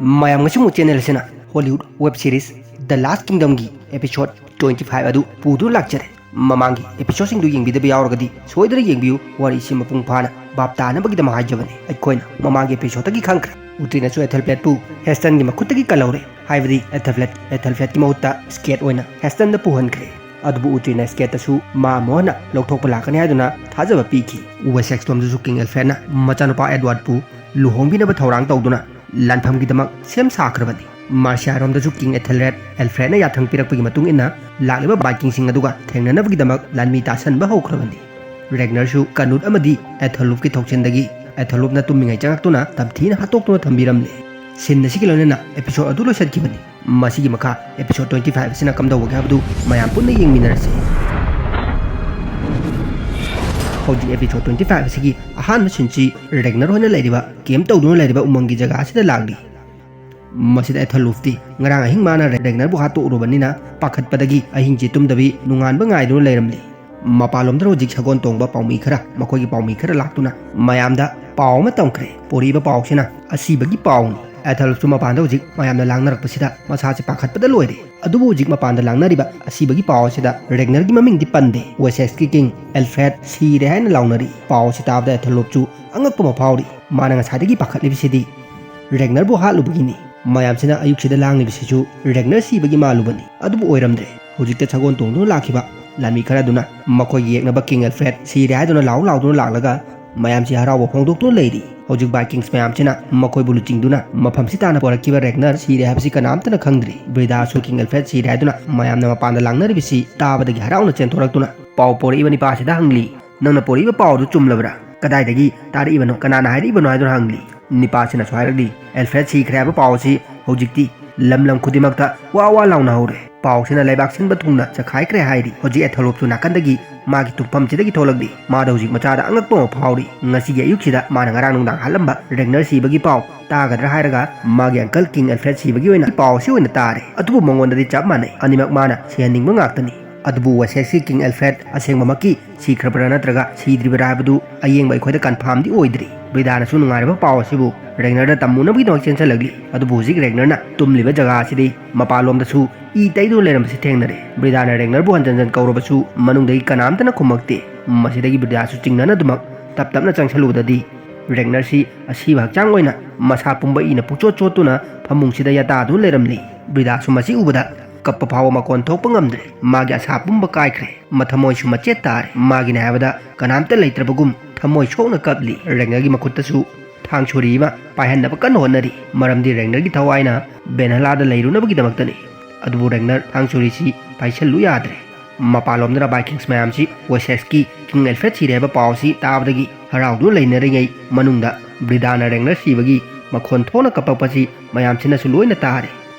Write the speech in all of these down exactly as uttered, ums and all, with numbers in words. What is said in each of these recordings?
ꯃꯌꯥꯝ, ꯉꯁꯤꯃꯨꯛ ꯆꯦꯅꯦꯜ ꯑꯁꯤꯅ Hollywood web series ꯗ ꯂꯥꯁ ꯀꯤꯡꯗꯝꯒꯤ episode twenty five ꯑꯗꯨ ꯄꯨꯗꯨꯅ ꯂꯥꯛꯆꯔꯦ꯫ ꯃꯃꯥꯡꯒꯤ ꯑꯦꯄꯤꯁꯣꯗꯁꯤꯡꯗꯨ ꯌꯦꯡꯕꯤꯗꯕ ꯌꯥꯎꯔꯒꯗꯤ ꯁꯣꯏꯗꯅ ꯌꯦꯡꯕꯤꯌꯨ, ꯋꯥꯔꯤꯁꯤ ꯃꯄꯨꯡ ꯐꯥꯅ ꯚꯥꯞ ꯇꯥꯅꯕꯒꯤꯗꯃꯛ ꯍꯥꯏꯖꯕꯅꯤ꯫ ꯑꯩꯈꯣꯏꯅ ꯃꯃꯥꯡꯒꯤ ꯑꯦꯄꯤꯁꯣꯗꯇꯒꯤ ꯈꯪꯈ꯭ꯔꯦ, ꯎꯇ꯭ꯔꯤꯅꯁꯨ ꯑꯦꯊꯦꯜꯕ꯭ꯂꯦꯠꯄꯨ ꯍꯦꯁꯇꯟꯒꯤ ꯃꯈꯨꯠꯇꯒꯤ ꯀꯜꯍꯧꯔꯦ, ꯍꯥꯏꯕꯗꯤ ꯑꯦꯊꯦꯜꯕ꯭ꯂꯦꯠ ꯑꯦꯊꯦꯜꯕ꯭ꯂꯦꯠꯀꯤ ꯃꯍꯨꯠꯇ ꯁ꯭ꯀꯦꯠ ꯑꯣꯏꯅ ꯍꯦꯁꯇꯟꯗ ꯄꯨꯍꯟꯈ꯭ꯔꯦ꯫ ꯑꯗꯨꯕꯨ ꯎꯇ꯭ꯔꯤꯅ ꯁ꯭ꯀꯦꯠꯇꯁꯨ ꯃꯥ ꯃꯣꯍꯟꯅ ꯂꯧꯊꯣꯛꯄ ꯂꯥꯛꯀꯅꯤ ꯍꯥꯏꯗꯨꯅ ꯊꯥꯖꯕ ꯄꯤꯈꯤ꯫ ꯋꯦꯁꯦꯛꯁꯂꯣꯝꯗꯁꯨ ꯀꯤꯡ ꯑꯦꯜꯐ꯭ꯔꯦꯗꯅ ꯃꯆꯥꯅꯨꯄꯥ ꯑꯦꯗꯋꯥꯔꯗꯄꯨ ꯂꯨꯍꯣꯡꯕꯤꯅꯕ ꯊꯧꯔꯥꯡ ꯇꯧꯗꯨꯅ ꯂꯥꯟꯐꯝꯒꯤꯗꯃꯛ ꯁꯦꯝ ꯁꯥꯈ꯭ꯔꯕꯅꯤ꯫ ꯃꯥꯔꯁꯤꯌꯥꯔꯣꯝꯗꯁꯨ ꯀꯤꯡ ꯑꯦꯊꯦꯜꯔꯦꯗ ꯑꯦꯜꯐ꯭ꯔꯦꯗꯅ ꯌꯥꯊꯪ ꯄꯤꯔꯛꯄꯒꯤ ꯃꯇꯨꯡ ꯏꯟꯅ ꯂꯥꯛꯂꯤꯕ ꯕꯥꯏꯀꯤꯡꯁꯤꯡ ꯑꯗꯨꯒ ꯊꯦꯡꯅꯅꯕꯒꯤꯗꯃꯛ ꯂꯥꯟꯃꯤ ꯇꯥꯁꯟꯕ ꯍꯧꯈ꯭ꯔꯕꯅꯤ꯫ ꯔꯦꯒꯅꯔꯁꯨ ꯀꯅꯨꯠ ꯑꯃꯗꯤ ꯑꯦꯊꯣꯂꯨꯞꯀꯤ ꯊꯧꯁꯤꯟꯗꯒꯤ ꯑꯦꯊꯣꯂꯨꯞꯅ ꯇꯨꯝꯃꯤꯉꯩ ꯆꯪꯉꯛꯇꯨꯅ ꯇꯝꯊꯤꯅ ꯍꯥꯠꯇꯣꯛꯇꯨꯅ ꯊꯝꯕꯤꯔꯝꯂꯦ꯫ ꯁꯤꯟ ꯑꯁꯤꯒꯤ ꯂꯣꯏꯅꯅ ꯑꯦꯄꯤꯁꯣꯗ ꯑꯗꯨ ꯂꯣꯏꯁꯤꯟꯈꯤꯕꯅꯤ꯫ ꯃꯁꯤꯒꯤ ꯃꯈꯥ ꯑꯦꯄꯤꯁꯣꯗ ꯇ꯭ꯋꯦꯟꯇꯤ ꯐꯥꯏꯚ ꯑꯁꯤꯅ ꯀꯝꯗꯧꯕꯒꯦ ꯍꯥꯏꯕꯗꯨ ꯃꯌꯥꯝ ꯄꯨꯟꯅ ꯌꯦꯡꯃꯤꯟꯅꯔꯁꯤ꯫ ꯍꯧꯖꯤꯛ ꯑꯦꯄꯤꯁꯣꯗ ꯇ꯭ꯋꯦꯟꯇꯤ ꯐꯥꯏꯚ ꯑꯁꯤꯒꯤ ꯑꯍꯥꯟꯕ ꯁꯤꯟꯁꯤ ꯔꯦꯒꯅꯔ ꯍꯣꯏꯅ ꯂꯩꯔꯤꯕ, ꯀꯦꯝꯞ ꯇꯧꯗꯨꯅ ꯂꯩꯔꯤꯕ ꯎꯃꯪꯒꯤ ꯖꯒꯥ ꯑꯁꯤꯗ ꯂꯥꯛꯂꯤ꯫ ꯃꯁꯤꯗ ꯑꯦꯊꯣꯂꯨꯞꯇꯤ ꯉꯔꯥꯡ ꯑꯍꯤꯡ ꯃꯥꯅ ꯔꯦꯒꯅꯔꯕꯨ ꯍꯥꯠꯇꯣꯛꯎꯔꯕꯅꯤꯅ ꯄꯥꯈꯠꯄꯗꯒꯤ ꯑꯍꯤꯡꯁꯤ ꯇꯨꯝꯗꯕꯤ ꯅꯣꯡꯉꯥꯟꯕ ꯉꯥꯏꯗꯨꯅ ꯂꯩꯔꯝꯂꯤ꯫ ꯃꯄꯥꯟꯂꯣꯝꯗ ꯍꯧꯖꯤꯛ ꯁꯒꯣꯜ ꯇꯣꯡꯕ ꯄꯥꯎꯃꯤ ꯈꯔ, ꯃꯈꯣꯏꯒꯤ ꯄꯥꯎꯃꯤ ꯈꯔ ꯂꯥꯛꯇꯨꯅ ꯃꯌꯥꯝꯗ ꯄꯥꯎ ꯑꯃ ꯇꯝꯈ꯭ꯔꯦ꯫ ꯄꯣꯔꯛꯏꯕ ꯄꯥꯎꯁꯤꯅ ꯑꯁꯤꯕꯒꯤ ꯄꯥꯎꯅꯤ꯫ ꯑꯦꯊꯣꯂꯨꯞꯁꯨ ꯃꯄꯥꯟꯗ ꯍꯧꯖꯤꯛ ꯃꯌꯥꯝꯅ ꯂꯥꯡꯅꯔꯛꯄꯁꯤꯗ ꯃꯁꯥꯁꯦ ꯄꯥꯈꯠꯄꯗ ꯂꯣꯏꯔꯦ꯫ ꯑꯗꯨꯕꯨ ꯍꯧꯖꯤꯛ ꯃꯄꯥꯟꯗ ꯂꯥꯡꯅꯔꯤꯕ ꯑꯁꯤꯕꯒꯤ ꯄꯥꯎ ꯑꯁꯤꯗ ꯔꯦꯒꯅꯔꯒꯤ ꯃꯃꯤꯡꯗꯤ ꯄꯟꯗꯦ꯫ ꯋꯦꯁꯦꯛꯁꯀꯤ ꯀꯤꯡ ꯑꯦꯜꯐ꯭ꯔꯦꯗ ꯁꯤꯔꯦ ꯍꯥꯏꯅ ꯂꯥꯎꯅꯔꯤ꯫ ꯄꯥꯎ ꯑꯁꯤ ꯇꯥꯕꯗ ꯑꯦꯊꯣꯂꯨꯞꯁꯨ ꯑꯉꯛꯄ ꯑꯃ ꯐꯥꯎꯔꯤ꯫ ꯃꯥꯅ ꯉꯁꯥꯏꯗꯒꯤ ꯄꯥꯈꯠꯂꯤꯕꯁꯤꯗꯤ ꯔꯦꯒꯅꯔꯕꯨ ꯍꯥꯠꯂꯨꯕꯒꯤꯅꯤ꯫ ꯃꯌꯥꯝꯁꯤꯅ ꯑꯌꯨꯛꯁꯤꯗ ꯂꯥꯡꯂꯤꯕꯁꯤꯁꯨ ꯔꯦꯒꯅꯔ ꯁꯤꯕꯒꯤ ꯃꯥꯜꯂꯨꯕꯅꯤ꯫ ꯑꯗꯨꯕꯨ ꯑꯣꯏꯔꯝꯗ꯭ꯔꯦ꯫ ꯍꯧꯖꯤꯛꯇ ꯁꯒꯣꯜ ꯇꯣꯡꯗꯨꯅ ꯂꯥꯛꯈꯤꯕ ꯂꯥꯟꯃꯤ ꯈꯔꯗꯨꯅ ꯃꯈꯣꯏꯒꯤ ꯌꯦꯛꯅꯕ ꯀꯤꯡ ꯑꯦꯜꯐ꯭ꯔꯦꯗ ꯁꯤꯔꯦ ꯍꯥꯏꯗꯨꯅ ꯂꯥꯎ ꯂꯥꯎꯗꯨꯅ ꯂꯥꯛꯂꯒ ꯃꯌꯥꯝꯁꯤ ꯍꯔꯥꯎꯕ ꯐꯣꯡꯗꯣꯛꯇꯨꯅ ꯂꯩꯔꯤ꯫ ꯍꯧꯖꯤꯛ ꯕꯥꯏꯀꯤꯡꯁ ꯃꯌꯥꯝꯁꯤꯅ ꯃꯈꯣꯏꯕꯨ ꯂꯨꯆꯤꯡꯗꯨꯅ ꯃꯐꯝꯁꯤ ꯇꯥꯅ ꯄꯣꯔꯛꯈꯤꯕ ꯔꯦꯒꯅꯔ ꯁꯤꯔꯦ ꯍꯥꯏꯕꯁꯤ ꯀꯅꯥꯝꯇꯅ ꯈꯪꯗ꯭ꯔꯤ꯫ ꯕ꯭ꯔꯤꯗꯥꯁꯨ ꯀꯤꯡ ꯑꯦꯜꯐ꯭ꯔꯦꯗ ꯁꯤꯔꯦ ꯍꯥꯏꯗꯨꯅ ꯃꯌꯥꯝꯅ ꯃꯄꯥꯟꯗ ꯂꯥꯡꯅꯔꯤꯕꯁꯤ ꯇꯥꯕꯗꯒꯤ ꯍꯔꯥꯎꯅ ꯆꯦꯟꯊꯣꯔꯛꯇꯨꯅ ꯄꯥꯎ ꯄꯣꯔꯛꯏꯕ ꯅꯤꯄꯥꯁꯤꯗ ꯍꯪꯂꯤ, "ꯅꯪꯅ ꯄꯣꯔꯛꯏꯕ ꯄꯥꯎ ꯑꯗꯨ ꯆꯨꯝꯂꯕ꯭ꯔꯥ? ꯀꯗꯥꯏꯗꯒꯤ ꯇꯥꯔꯛꯏꯕꯅꯣ? ꯀꯅꯥꯅ ꯍꯥꯏꯔꯛꯏꯕꯅꯣ?" ꯍꯥꯏꯗꯨꯅ ꯍꯪꯂꯤ꯫ ꯅꯤꯄꯥꯁꯤꯅꯁꯨ ꯍꯥꯏꯔꯛꯂꯤ, "ꯑꯦꯜꯐ꯭ꯔꯦꯗ ꯁꯤꯈ꯭ꯔꯦ ꯍꯥꯏꯕ ꯄꯥꯎ ꯑꯁꯤ ꯍꯧꯖꯤꯛꯇꯤ ꯂꯝ ꯂꯝ ꯈꯨꯗꯤꯡꯃꯛꯇ ꯋꯥ ꯋꯥ ꯂꯥꯎꯅꯍꯧꯔꯦ꯫ ꯄꯥꯎꯁꯤꯅ ꯂꯩꯕꯥꯛ ꯁꯤꯟꯕ ꯊꯨꯡꯅ ꯆꯈꯥꯏꯈ꯭ꯔꯦ" ꯍꯥꯏꯔꯤ꯫ ꯍꯧꯖꯤꯛ ꯑꯦꯊꯣꯂꯣꯞꯁꯨ ꯅꯥꯀꯟꯗꯒꯤ ꯃꯥꯒꯤ ꯇꯨꯝꯐꯝꯁꯤꯗꯒꯤ ꯊꯣꯛꯂꯛꯂꯤ꯫ ꯃꯥꯗ ꯍꯧꯖꯤꯛ ꯃꯆꯥꯗ ꯑꯉꯛꯄ ꯑꯃ ꯐꯥꯎꯔꯤ꯫ ꯉꯁꯤꯒꯤ ꯑꯌꯨꯛꯁꯤꯗ ꯃꯥꯅ ꯉꯔꯥꯡ ꯅꯨꯡꯗꯥꯡ ꯍꯥꯠꯂꯝꯕ ꯔꯦꯒꯅꯔ ꯁꯤꯕꯒꯤ ꯄꯥꯎ ꯇꯥꯒꯗ꯭ꯔꯥ ꯍꯥꯏꯔꯒ ꯃꯥꯒꯤ ꯑꯪꯀꯜ ꯀꯤꯡ ꯑꯦꯜꯐ꯭ꯔꯦꯗ ꯁꯤꯕꯒꯤ ꯑꯣꯏꯅ ꯄꯥꯎ ꯑꯁꯤ ꯑꯣꯏꯅ ꯇꯥꯔꯦ꯫ ꯑꯗꯨꯕꯨ ꯃꯉꯣꯟꯗꯗꯤ ꯆꯞ ꯃꯥꯟꯅꯩ꯫ ꯑꯅꯤꯃꯛ ꯃꯥꯅ ꯁꯤꯍꯟꯅꯤꯡꯕ ꯉꯥꯛꯇꯅꯤ꯫ ꯑꯗꯨꯕꯨ ꯋꯦꯁꯦꯁꯀꯤ ꯀꯤꯡ ꯑꯦꯜꯐ꯭ꯔꯦꯗ ꯑꯁꯦꯡꯕꯃꯛꯀꯤ ꯁꯤꯈ꯭ꯔꯕ꯭ꯔꯥ ꯅꯠꯇ꯭ꯔꯒ ꯁꯤꯗ꯭ꯔꯤꯕ꯭ꯔꯥ ꯍꯥꯏꯕꯗꯨ ꯑꯌꯦꯡꯕ ꯑꯩꯈꯣꯏꯗ ꯀꯟꯐꯥꯝꯗꯤ ꯑꯣꯏꯗ꯭ꯔꯤ꯫ ꯕ꯭ꯔꯤꯗꯥꯅꯁꯨ ꯅꯨꯡꯉꯥꯏꯔꯕ ꯄꯥꯎ ꯑꯁꯤꯕꯨ ꯔꯦꯒꯅꯔꯗ ꯇꯝꯃꯨꯅꯕꯒꯤꯗꯃꯛ ꯆꯦꯟꯁꯤꯜꯂꯛꯂꯤ꯫ ꯑꯗꯨꯕꯨ ꯍꯧꯖꯤꯛ ꯔꯦꯒꯅꯔꯅ ꯇꯨꯝꯂꯤꯕ ꯖꯒꯥ ꯑꯁꯤꯗꯤ ꯃꯄꯥꯟꯂꯣꯝꯗꯁꯨ ꯏ ꯇꯩꯗꯨꯅ ꯂꯩꯔꯝꯕꯁꯤ ꯊꯦꯡꯅꯔꯦ꯫ ꯕ꯭ꯔꯤꯗꯥꯅ ꯔꯦꯒꯅꯔꯕꯨ ꯍꯟꯖꯟ ꯍꯟꯖꯟ ꯀꯧꯔꯕꯁꯨ ꯃꯅꯨꯡꯗꯒꯤ ꯀꯅꯥꯝꯇꯅ ꯈꯨꯝꯃꯛꯇꯦ꯫ ꯃꯁꯤꯗꯒꯤ ꯕ꯭ꯔꯤꯗꯥꯁꯨ ꯆꯤꯡꯅꯅꯗꯨꯃꯛ ꯇꯞ ꯇꯞꯅ ꯆꯪꯁꯜꯂꯨꯕꯗꯗꯤ ꯔꯦꯒꯅꯔꯁꯤ ꯑꯁꯤꯕ ꯍꯛꯆꯥꯡ ꯑꯣꯏꯅ ꯃꯁꯥ ꯄꯨꯝꯕ ꯏꯅ ꯄꯨꯡꯆꯣꯠ ꯆꯣꯠꯇꯨꯅ ꯐꯃꯨꯡꯁꯤꯗ ꯌꯥꯇꯥꯗꯨꯅ ꯂꯩꯔꯝꯂꯤ꯫ ꯕ꯭ꯔꯤꯗꯥꯁꯨ ꯃꯁꯤ ꯎꯕꯗ ꯀꯞꯄ ꯐꯥꯎꯕ ꯃꯈꯣꯟ ꯊꯣꯛꯄ ꯉꯝꯗ꯭ꯔꯦ꯫ ꯃꯥꯒꯤ ꯑꯁꯥ ꯄꯨꯝꯕ ꯀꯥꯏꯈ꯭ꯔꯦ꯫ ꯃꯊꯃꯣꯏꯁꯨ ꯃꯆꯦꯠ ꯇꯥꯔꯦ꯫ ꯃꯥꯒꯤꯅꯦ ꯍꯥꯏꯕꯗ ꯀꯅꯥꯝꯇ ꯂꯩꯇ꯭ꯔꯕꯒꯨꯝ ꯊꯃꯣꯏ ꯁꯣꯛꯅ ꯀꯞꯂꯤ꯫ ꯔꯦꯒꯅꯔꯒꯤ ꯃꯈꯨꯠꯇꯁꯨ ꯊꯥꯡ ꯁꯣꯔꯤ ꯑꯃ ꯄꯥꯏꯍꯟꯅꯕ ꯀꯟꯅ ꯍꯣꯠꯅꯔꯤ꯫ ꯃꯔꯝꯗꯤ ꯔꯦꯒꯅꯔꯒꯤ ꯊꯋꯥꯏꯅ ꯕꯦꯟꯍꯂꯥꯗ ꯂꯩꯔꯨꯅꯕꯒꯤꯗꯃꯛꯇꯅꯤ꯫ ꯑꯗꯨꯕꯨ ꯔꯦꯒꯅꯔ ꯊꯥꯡ ꯁꯣꯔꯤꯁꯤ ꯄꯥꯏꯁꯜꯂꯨ ꯌꯥꯗ꯭ꯔꯦ꯫ ꯃꯄꯥꯟꯂꯣꯝꯗꯅ ꯚꯥꯏꯀꯤꯡꯁ ꯃꯌꯥꯝꯁꯤ ꯋꯦꯁꯦꯁꯀꯤ ꯀꯤꯡ ꯑꯦꯜꯐ꯭ꯔꯦꯗ ꯁꯤꯔꯦ ꯍꯥꯏꯕ ꯄꯥꯎ ꯑꯁꯤ ꯇꯥꯕꯗꯒꯤ ꯍꯔꯥꯎꯗꯨꯅ ꯂꯩꯅꯔꯤꯉꯩ ꯃꯅꯨꯡꯗ ꯕ꯭ꯔꯤꯗꯥꯅ ꯔꯦꯒꯅꯔ ꯁꯤꯕꯒꯤ ꯃꯈꯣꯟ ꯊꯣꯛꯅ ꯀꯞꯄꯛꯄꯁꯤ ꯃꯌꯥꯝꯁꯤꯅꯁꯨ ꯂꯣꯏꯅ ꯇꯥꯔꯦ꯫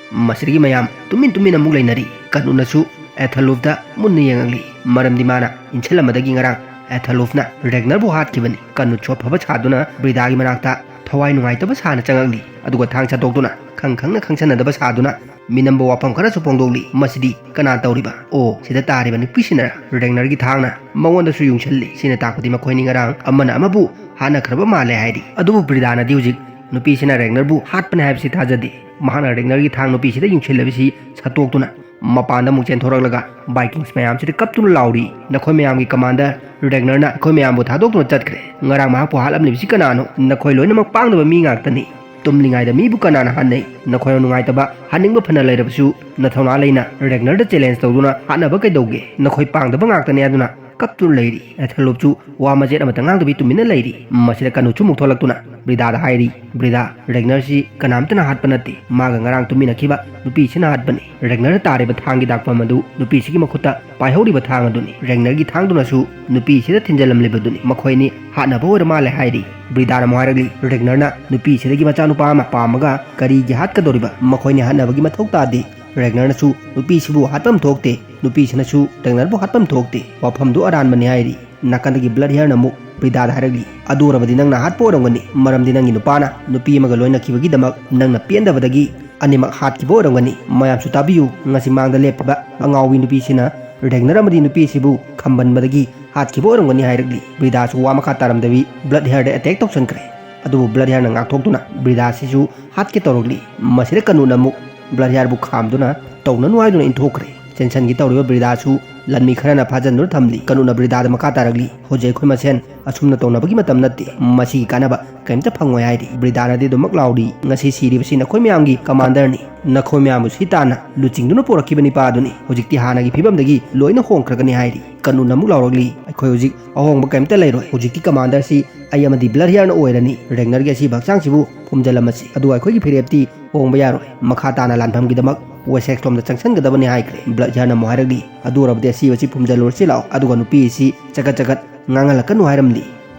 ꯃꯁꯤꯗꯒꯤ ꯃꯌꯥꯝ ꯇꯨꯃꯤꯟ ꯇꯨꯃꯤꯟ ꯑꯃꯨꯛ ꯂꯩꯅꯔꯤ꯫ ꯀꯅꯨꯅꯁꯨ ꯑꯦꯊꯂꯨꯐꯇ ꯃꯨꯟꯅ ꯌꯦꯡꯉꯛꯂꯤ꯫ ꯃꯔꯝꯗꯤ ꯃꯥꯅ ꯏꯟꯁꯤꯜꯂꯝꯕꯗꯒꯤ ꯉꯔꯥꯡ ꯑꯦꯊꯂꯨꯐꯅ ꯔꯦꯒꯅꯔꯕꯨ ꯍꯥꯠꯈꯤꯕꯅꯤ꯫ ꯀꯅꯨꯁꯨ ꯑꯐꯕ ꯁꯥꯗꯨꯅ ꯕ꯭ꯔꯤꯗꯥꯒꯤ ꯃꯅꯥꯛꯇ ꯊꯋꯥꯏ ꯅꯨꯡꯉꯥꯏꯇꯕ ꯁꯥꯅ ꯆꯪꯉꯛꯂꯤ꯫ ꯑꯗꯨꯒ ꯊꯥꯡ ꯁꯠꯇꯣꯛꯇꯨꯅ ꯈꯪ ꯈꯪꯅ ꯈꯪꯁꯟꯅꯗꯕ ꯁꯥꯗꯨꯅ ꯃꯤꯅꯝꯕ ꯋꯥꯐꯝ ꯈꯔꯁꯨ ꯐꯣꯡꯗꯣꯛꯂꯤ꯫ ꯃꯁꯤꯗꯤ ꯀꯅꯥ ꯇꯧꯔꯤꯕ? ꯑꯣ, ꯁꯤꯗ ꯇꯥꯔꯤꯕ ꯅꯨꯄꯤꯁꯤꯅ ꯔꯦꯒꯅꯔꯒꯤ ꯊꯥꯡꯅ ꯃꯉꯣꯟꯗꯁꯨ ꯌꯨꯡꯁꯤꯜꯂꯤ꯫ ꯁꯤꯅ ꯇꯥꯛꯄꯗꯤ ꯃꯈꯣꯏꯅꯤ ꯉꯔꯥꯡ ꯑꯃꯅ ꯑꯃꯕꯨ ꯍꯥꯠꯅꯈ꯭ꯔꯕ ꯃꯥꯜꯂꯦ ꯍꯥꯏꯔꯤ꯫ ꯑꯗꯨꯕꯨ ꯕ꯭ꯔꯤꯗꯥꯅꯗꯤ ꯍꯧꯖꯤꯛ ꯅꯨꯄꯤꯁꯤꯅ ꯔꯦꯒꯅꯔꯕꯨ ꯍꯥꯠꯄꯅꯤ ꯍꯥꯏꯕꯁꯤ ꯊꯥꯖꯗꯦ꯫ ꯃꯍꯥꯛꯅ ꯔꯦꯒꯅꯔꯒꯤ ꯊꯥꯡ ꯅꯨꯄꯤꯁꯤꯗ ꯌꯨꯡꯁꯤꯜꯂꯕꯁꯤ ꯁꯠꯇꯣꯛꯇꯨꯅ ꯃꯄꯥꯟꯗ ꯑꯃꯨꯛ ꯆꯦꯟꯊꯣꯔꯛꯂꯒ ꯚꯥꯏꯀꯤꯡꯁ ꯃꯌꯥꯝꯁꯤꯗ ꯀꯞꯇꯨꯅ ꯂꯥꯎꯔꯤ, "ꯅꯈꯣꯏ ꯃꯌꯥꯝꯒꯤ ꯀꯃꯥꯟꯗꯔ ꯔꯦꯒꯅꯔꯅ ꯑꯩꯈꯣꯏ ꯃꯌꯥꯝꯕꯨ ꯊꯥꯗꯣꯛꯇꯨꯅ ꯆꯠꯈ꯭ꯔꯦ꯫ ꯉꯔꯥꯡ ꯃꯍꯥꯛꯄꯨ ꯍꯥꯠꯂꯝꯂꯤꯕꯁꯤ ꯀꯅꯥꯅꯣ? ꯅꯈꯣꯏ ꯂꯣꯏꯅꯃꯛ ꯄꯥꯡꯗꯕ ꯃꯤ ꯉꯥꯛꯇꯅꯤ꯫ ꯇꯨꯝꯂꯤꯉꯩꯗ ꯃꯤꯕꯨ ꯀꯅꯥꯅ ꯍꯥꯠꯅꯩ? ꯅꯈꯣꯏꯅ ꯅꯨꯡꯉꯥꯏꯇꯕ ꯍꯥꯠꯅꯤꯡꯕ ꯐꯅ ꯂꯩꯔꯕꯁꯨ ꯅꯊꯧꯅꯥ ꯂꯩꯅ ꯔꯦꯒꯅꯔꯗ ꯆꯦꯂꯦꯟꯖ ꯇꯧꯗꯨꯅ ꯍꯥꯠꯅꯕ ꯀꯩꯗꯧꯒꯦ? ꯅꯈꯣꯏ ꯄꯥꯡꯗꯕ ꯉꯥꯛꯇꯅꯤ" ꯍꯥꯏꯗꯨꯅ ꯀꯞꯇꯨꯅ ꯂꯩꯔꯤ꯫ ꯑꯦꯊꯂꯨꯞꯁꯨ ꯋꯥ ꯃꯆꯦꯠ ꯑꯃꯠꯇ ꯉꯥꯡꯗꯕꯤ ꯇꯨꯃꯤꯟꯅ ꯂꯩꯔꯤ꯫ ꯃꯁꯤꯗ ꯀꯅꯨꯁꯨ ꯑꯃꯨꯛ ꯊꯣꯛꯂꯛꯇꯨꯅ ꯕ꯭ꯔꯤꯗꯥꯗ ꯍꯥꯏꯔꯤ, "ꯕ꯭ꯔꯤꯗꯥ, ꯔꯦꯒꯅꯔꯁꯤ ꯀꯅꯥꯝꯇꯅ ꯍꯥꯠꯄ ꯅꯠꯇꯦ꯫ ꯃꯥꯒ ꯉꯔꯥꯡ ꯇꯨꯝꯃꯤꯟꯅꯈꯤꯕ ꯅꯨꯄꯤꯁꯤꯅ ꯍꯥꯠꯄꯅꯤ꯫ ꯔꯦꯒꯅꯔꯗ ꯇꯥꯔꯤꯕ ꯊꯥꯡꯒꯤ ꯗꯥꯛꯐꯝ ꯑꯗꯨ ꯅꯨꯄꯤꯁꯤꯒꯤ ꯃꯈꯨꯠꯇ ꯄꯥꯏꯍꯧꯔꯤꯕ ꯊꯥꯡ ꯑꯗꯨꯅꯤ꯫ ꯔꯦꯒꯅꯔꯒꯤ ꯊꯥꯡꯗꯨꯅꯁꯨ ꯅꯨꯄꯤꯁꯤꯗ ꯊꯤꯟꯖꯜꯂꯝꯂꯤꯕꯗꯨꯅꯤ꯫ ꯃꯈꯣꯏꯅꯤ ꯍꯥꯠꯅꯕ ꯑꯣꯏꯔ ꯃꯥꯜꯂꯦ" ꯍꯥꯏꯔꯤ꯫ ꯕ꯭ꯔꯤꯗꯥꯅ ꯑꯃꯨꯛ ꯍꯥꯏꯔꯛꯂꯤ, "ꯔꯦꯒꯅꯔꯅ ꯅꯨꯄꯤꯁꯤꯗꯒꯤ ꯃꯆꯥꯅꯨꯄꯥ ꯑꯃ ꯄꯥꯝꯃꯒ ꯀꯔꯤꯒꯤ ꯍꯥꯠꯀꯗꯧꯔꯤꯕ? ꯃꯈꯣꯏꯅꯤ ꯍꯥꯠꯅꯕꯒꯤ ꯃꯊꯧ ꯇꯥꯗꯦ꯫ ꯔꯦꯒꯅꯔꯅꯁꯨ ꯅꯨꯄꯤꯁꯤꯕꯨ ꯍꯥꯠꯐꯝ ꯊꯣꯛꯇꯦ, ꯅꯨꯄꯤꯁꯤꯅꯁꯨ ꯔꯦꯒꯅꯔꯕꯨ ꯍꯥꯠꯐꯝ ꯊꯣꯛꯇꯦ꯫ ꯋꯥꯐꯝꯗꯨ ꯑꯔꯥꯟꯕꯅꯤ" ꯍꯥꯏꯔꯤ꯫ ꯅꯥꯀꯟꯗꯒꯤ ꯕ꯭ꯂꯠ ꯍꯤꯌꯔꯅ ꯑꯃꯨꯛ ꯕ꯭ꯔꯤꯗꯥꯗ ꯍꯥꯏꯔꯛꯂꯤ, "ꯑꯗꯨ ꯑꯣꯏꯔꯕꯗꯤ ꯅꯪꯅ ꯍꯥꯠꯄ ꯑꯣꯏꯔꯝꯒꯅꯤ, ꯃꯔꯝꯗꯤ ꯅꯪꯒꯤ ꯅꯨꯄꯥꯅ ꯅꯨꯄꯤ ꯑꯃꯒ ꯂꯣꯏꯅꯈꯤꯕꯒꯤꯗꯃꯛ ꯅꯪꯅ ꯄꯦꯟꯗꯕꯗꯒꯤ ꯑꯅꯤꯃꯛ ꯍꯥꯠꯈꯤꯕ ꯑꯣꯏꯔꯝꯒꯅꯤ꯫ ꯃꯌꯥꯝꯁꯨ ꯇꯥꯕꯤꯌꯨ, ꯉꯁꯤ ꯃꯥꯡꯗ ꯂꯦꯞꯄꯤꯕ ꯑꯉꯥꯎꯕꯤ ꯅꯨꯄꯤꯁꯤꯅ ꯔꯦꯒꯅꯔ ꯑꯃꯗꯤ ꯅꯨꯄꯤꯁꯤꯕꯨ ꯈꯝꯕꯟꯕꯗꯒꯤ ꯍꯥꯠꯈꯤꯕ ꯑꯣꯏꯔꯝꯒꯅꯤ ꯍꯥꯏꯔꯛꯂꯤ꯫ ꯕ꯭ꯔꯤꯗꯥꯁꯨ ꯋꯥ ꯃꯈꯥ ꯇꯥꯔꯝꯗꯕꯤ ꯕ꯭ꯂꯠ ꯍꯤꯌꯔꯗ ꯑꯦꯇꯦꯛ ꯇꯧꯁꯟꯈ꯭ꯔꯦ꯫ ꯑꯗꯨꯕꯨ ꯕ꯭ꯂꯠ ꯍꯤꯌꯔꯅ ꯉꯥꯛꯊꯣꯛꯇꯨꯅ ꯕ꯭ꯔꯤꯗꯥꯁꯤꯁꯨ ꯍꯥꯠꯀꯦ ꯇꯧꯔꯛꯂꯤ꯫ ꯃꯁꯤꯗ ꯀꯅꯨꯅ ꯑꯃꯨꯛ ꯕ꯭ꯂꯠ ꯍꯤꯌꯔꯕꯨ ꯈꯥꯝꯗꯨꯅ ꯇꯧꯅꯅꯨ ꯍꯥꯏꯗꯨꯅ ꯏꯟꯊꯣꯛꯈ꯭ꯔꯦ꯫ ꯆꯦꯟꯁꯟꯒꯦ ꯇꯧꯔꯤꯕ ꯕ꯭ꯔꯤꯗꯥꯁꯨ ꯂꯟꯃꯤ ꯈꯔꯅ ꯐꯥꯖꯟꯗꯨꯅ ꯊꯝꯂꯤ꯫ ꯀꯅꯨꯅ ꯕ꯭ꯔꯤꯗꯥꯗ ꯃꯈꯥ ꯇꯥꯔꯛꯂꯤ, "ꯍꯧꯖꯤꯛ ꯑꯩꯈꯣꯏ ꯃꯁꯦꯟ ꯑꯁꯨꯝꯅ ꯇꯧꯅꯕꯒꯤ ꯃꯇꯝ ꯅꯠꯇꯦ꯫ ꯃꯁꯤꯒꯤ ꯀꯥꯟꯅꯕ ꯀꯔꯤꯝꯇ ꯐꯪꯉꯣꯏ" ꯍꯥꯏꯔꯤ꯫ ꯕ꯭ꯔꯤꯗꯥꯅꯗꯤ ꯑꯗꯨꯃꯛ ꯂꯥꯎꯔꯤ, "ꯉꯁꯤ ꯁꯤꯔꯤꯕꯁꯤ ꯅꯈꯣꯏ ꯃꯌꯥꯝꯒꯤ ꯀꯃꯥꯟꯗꯔꯅꯤ꯫ ꯅꯈꯣꯏ ꯃꯌꯥꯝꯕꯨ ꯁꯤ ꯇꯥꯟꯅ ꯂꯨꯆꯤꯡꯗꯨꯅ ꯄꯨꯔꯛꯈꯤꯕ ꯅꯤꯄꯥ ꯑꯗꯨꯅꯤ꯫ ꯍꯧꯖꯤꯛꯇꯤ ꯍꯥꯟꯅꯒꯤ ꯐꯤꯕꯝꯗꯒꯤ ꯂꯣꯏꯅ ꯍꯣꯡꯈ꯭ꯔꯒꯅꯤ" ꯍꯥꯏꯔꯤ꯫ ꯀꯅꯨꯅ ꯑꯃꯨꯛ ꯂꯥꯎꯔꯛꯂꯤ, "ꯑꯩꯈꯣꯏ ꯍꯧꯖꯤꯛ ꯑꯍꯣꯡꯕ ꯀꯔꯤꯝꯇ ꯂꯩꯔꯣꯏ꯫ ꯍꯧꯖꯤꯛꯇꯤ ꯀꯃꯥꯟꯗꯔꯁꯤ ꯑꯩ ꯑꯃꯗꯤ ꯕ꯭ꯂꯠ ꯍꯤꯌꯔꯅ ꯑꯣꯏꯔꯅꯤ꯫ ꯔꯦꯒꯅꯔꯒꯤ ꯑꯁꯤꯕ ꯍꯛꯆꯥꯡꯁꯤꯕꯨ ꯐꯨꯝꯖꯤꯜꯂꯝꯃꯁꯤ꯫ ꯑꯗꯨꯒ ꯑꯩꯈꯣꯏꯒꯤ ꯐꯤꯔꯦꯞꯇꯤ ꯍꯣꯡꯕ ꯌꯥꯔꯣꯏ꯫ ꯃꯈꯥ ꯇꯥꯅ ꯂꯥꯟꯐꯝꯒꯤꯗꯃꯛ ꯋꯦꯁꯦꯛꯁꯂꯣꯝꯗ ꯆꯪꯁꯤꯟꯒꯗꯕꯅꯤ" ꯍꯥꯏꯈ꯭ꯔꯦ꯫ ꯕ꯭ꯂꯠ ꯍꯤꯌꯔꯅ ꯑꯃꯨꯛ ꯍꯥꯏꯔꯛꯂꯤ, "ꯑꯗꯨ ꯑꯣꯏꯔꯕꯗꯤ ꯑꯁꯤꯕꯁꯤ ꯐꯨꯝꯖꯤꯜꯂꯨꯔꯁꯤ ꯂꯥꯛꯑꯣ꯫ ꯑꯗꯨꯒ ꯅꯨꯄꯤ ꯑꯁꯤ ꯆꯒꯠ ꯆꯒꯠ ꯉꯥꯡꯍꯜꯂꯛꯀꯅꯨ" ꯍꯥꯏꯔꯝꯂꯤ꯫